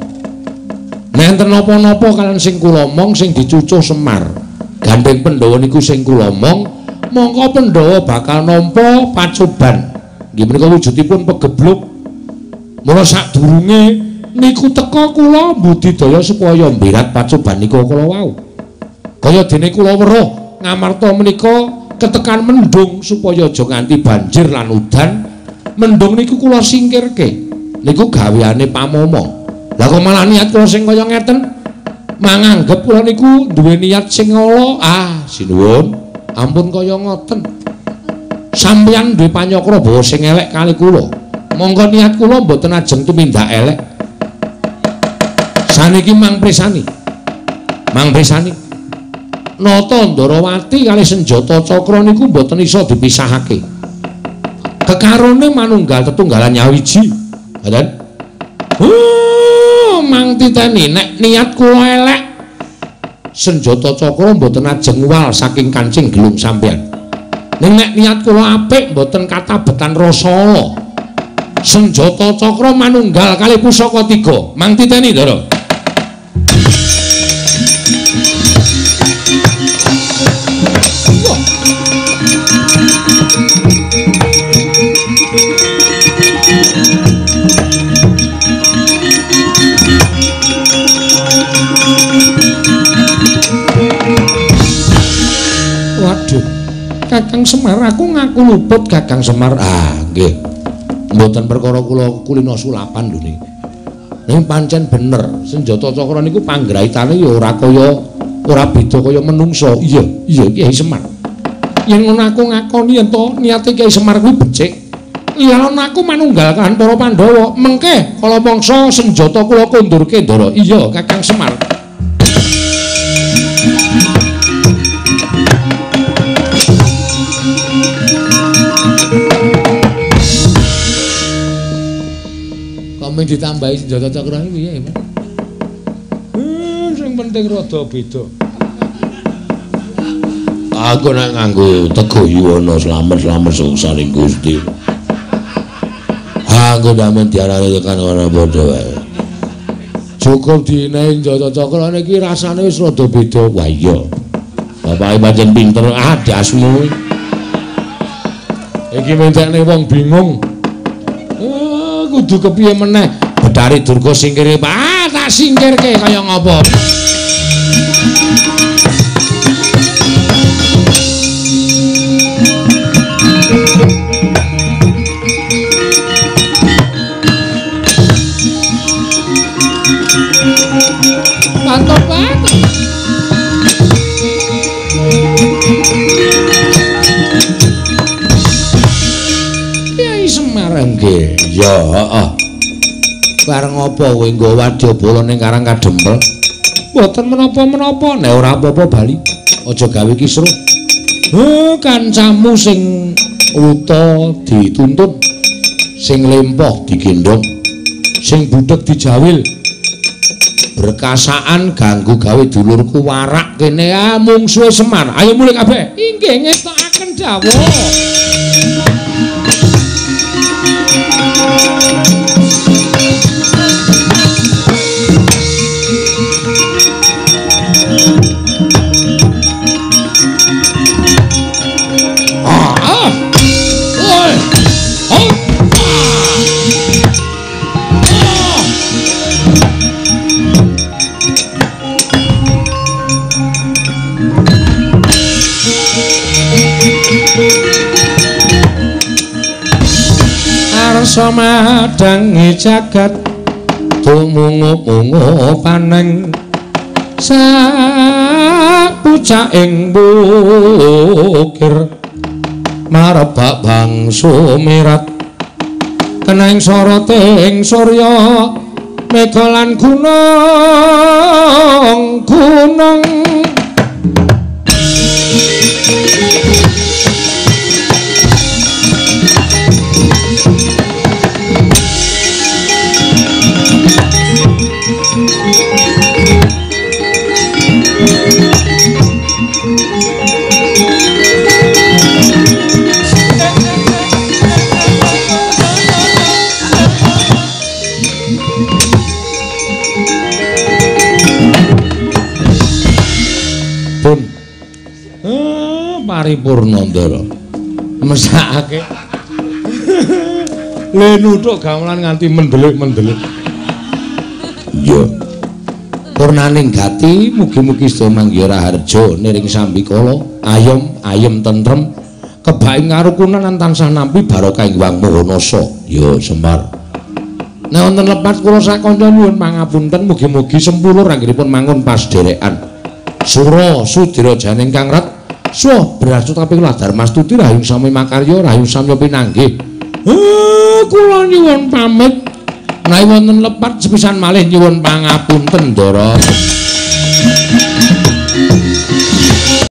Nek enten napa-napa kalian sing kula omong sing dicucuh Semar. Gandeng Pandhawa niku sing kula omong, mongko Pandhawa bakal nampa pacoban. Nggih menika wujudipun pegebluk. Mula sadurunge niku teka kula mbudidaya supaya mberat pacoban niku kula wau. Kaya dene kula weruh Ngamarta menika ketekan mendung supaya aja nganti banjir lan udan. Mendung niku kula singkirke. Niku gaweane pamomong. Lah kok malah niat kula sing kaya ngeten? Manganggep kula niku duwe niat sing ala. Ah, sinuwun, ampun kaya ngoten. Sampeyan duwe panyakra bawa sing elek kali kula. Monggo niat kula mboten ajeng tumindak elek. Saniki mang prisani. Mang prisani. Nata Ndarawati kali senjata cakra niku mboten iso dipisahake. Kekarone manunggal tetunggalan nyawiji. Ngoten. Mang titeni nek niat kula elek, senjata cakra mboten ajeng wal saking kancing gelung sampeyan. Ning nek niat kula apik mboten katabetan rasa ala. Senjata cakra manunggal kali pusaka tiga. Mang titeni, Ndara. Waduh, Kakang Semar, aku ngaku luput Kakang Semar. Ah, nggih. Mboten perkara kula kulino sulapan lho niki. Ning pancen bener, senjata cakra niku panggraitane ya ora kaya ora beda kaya menungsa. Iya, iya Kyai Semar. Yen ngono aku ngakoni yen to niate Kyai Semar kuwi becik. Yen aku manunggal kan para Pandhawa, mengke kala mangsa senjata kula kondurke, Ndara. Iya, Kakang Semar. Mung ditambahi senjata cakra iki piye, Mas? Sing penting rada beda. Aku nek nganggo tego yuwana slamet-slamet suksaning Gusti. Aku damen diarani tekan ora padha wae. Cukup dinehi senjata cakra niki rasane wis rada beda. Wah iya. Bapake pancen pinter, ah dasmu. Iki mentekne wong bingung. Kudu kepiye meneh? Bedari Durga singkire, ah tak singkirke kaya ngapa? Nggih, ya heeh. Bareng apa kowe nggawa wadyabala ning Karang Kadempel? Mboten menapa-menapa, nek ora apa-apa bali. Aja gawe kisruh. Heh, kancamu sing wuta dituntun, sing lempoh digendhong, sing budheg dijawil. Berkasaan ganggu gawe dulurku warak kene ah mungsuhe Semar. Ayo mulih kabeh. Inggih ngestokaken dawuh. Arsa madangi jagat tumungu-mungu paneng sak pucaking bukir marebak bangsu mirat keneng soroting surya mega lan gunung gunung. Paripurna Ndara. Mesakake. Le nuthuk gamelan nganti mendelik-mendelik. Iya. Purnaning gati mugi-mugi sedaya manggiha raharja niring sambikala, ayom ayem tentrem, kebaing karukunan lan tansah nampi barokah ing Hyang Maha Nasa. Ya Semar. Nek wonten lepat kula sakanca nyuwun pangapunten, mugi-mugi sempulur anggenipun mangun pasdherekan. Sura sudira janing kang ret suh brasut kaping Dharmastuti rahayu sami makarya rahayu samya pinanggih. Kula nyuwun pamit. Menawi wonten lepat sepisan malih nyuwun pangapunten Ndara.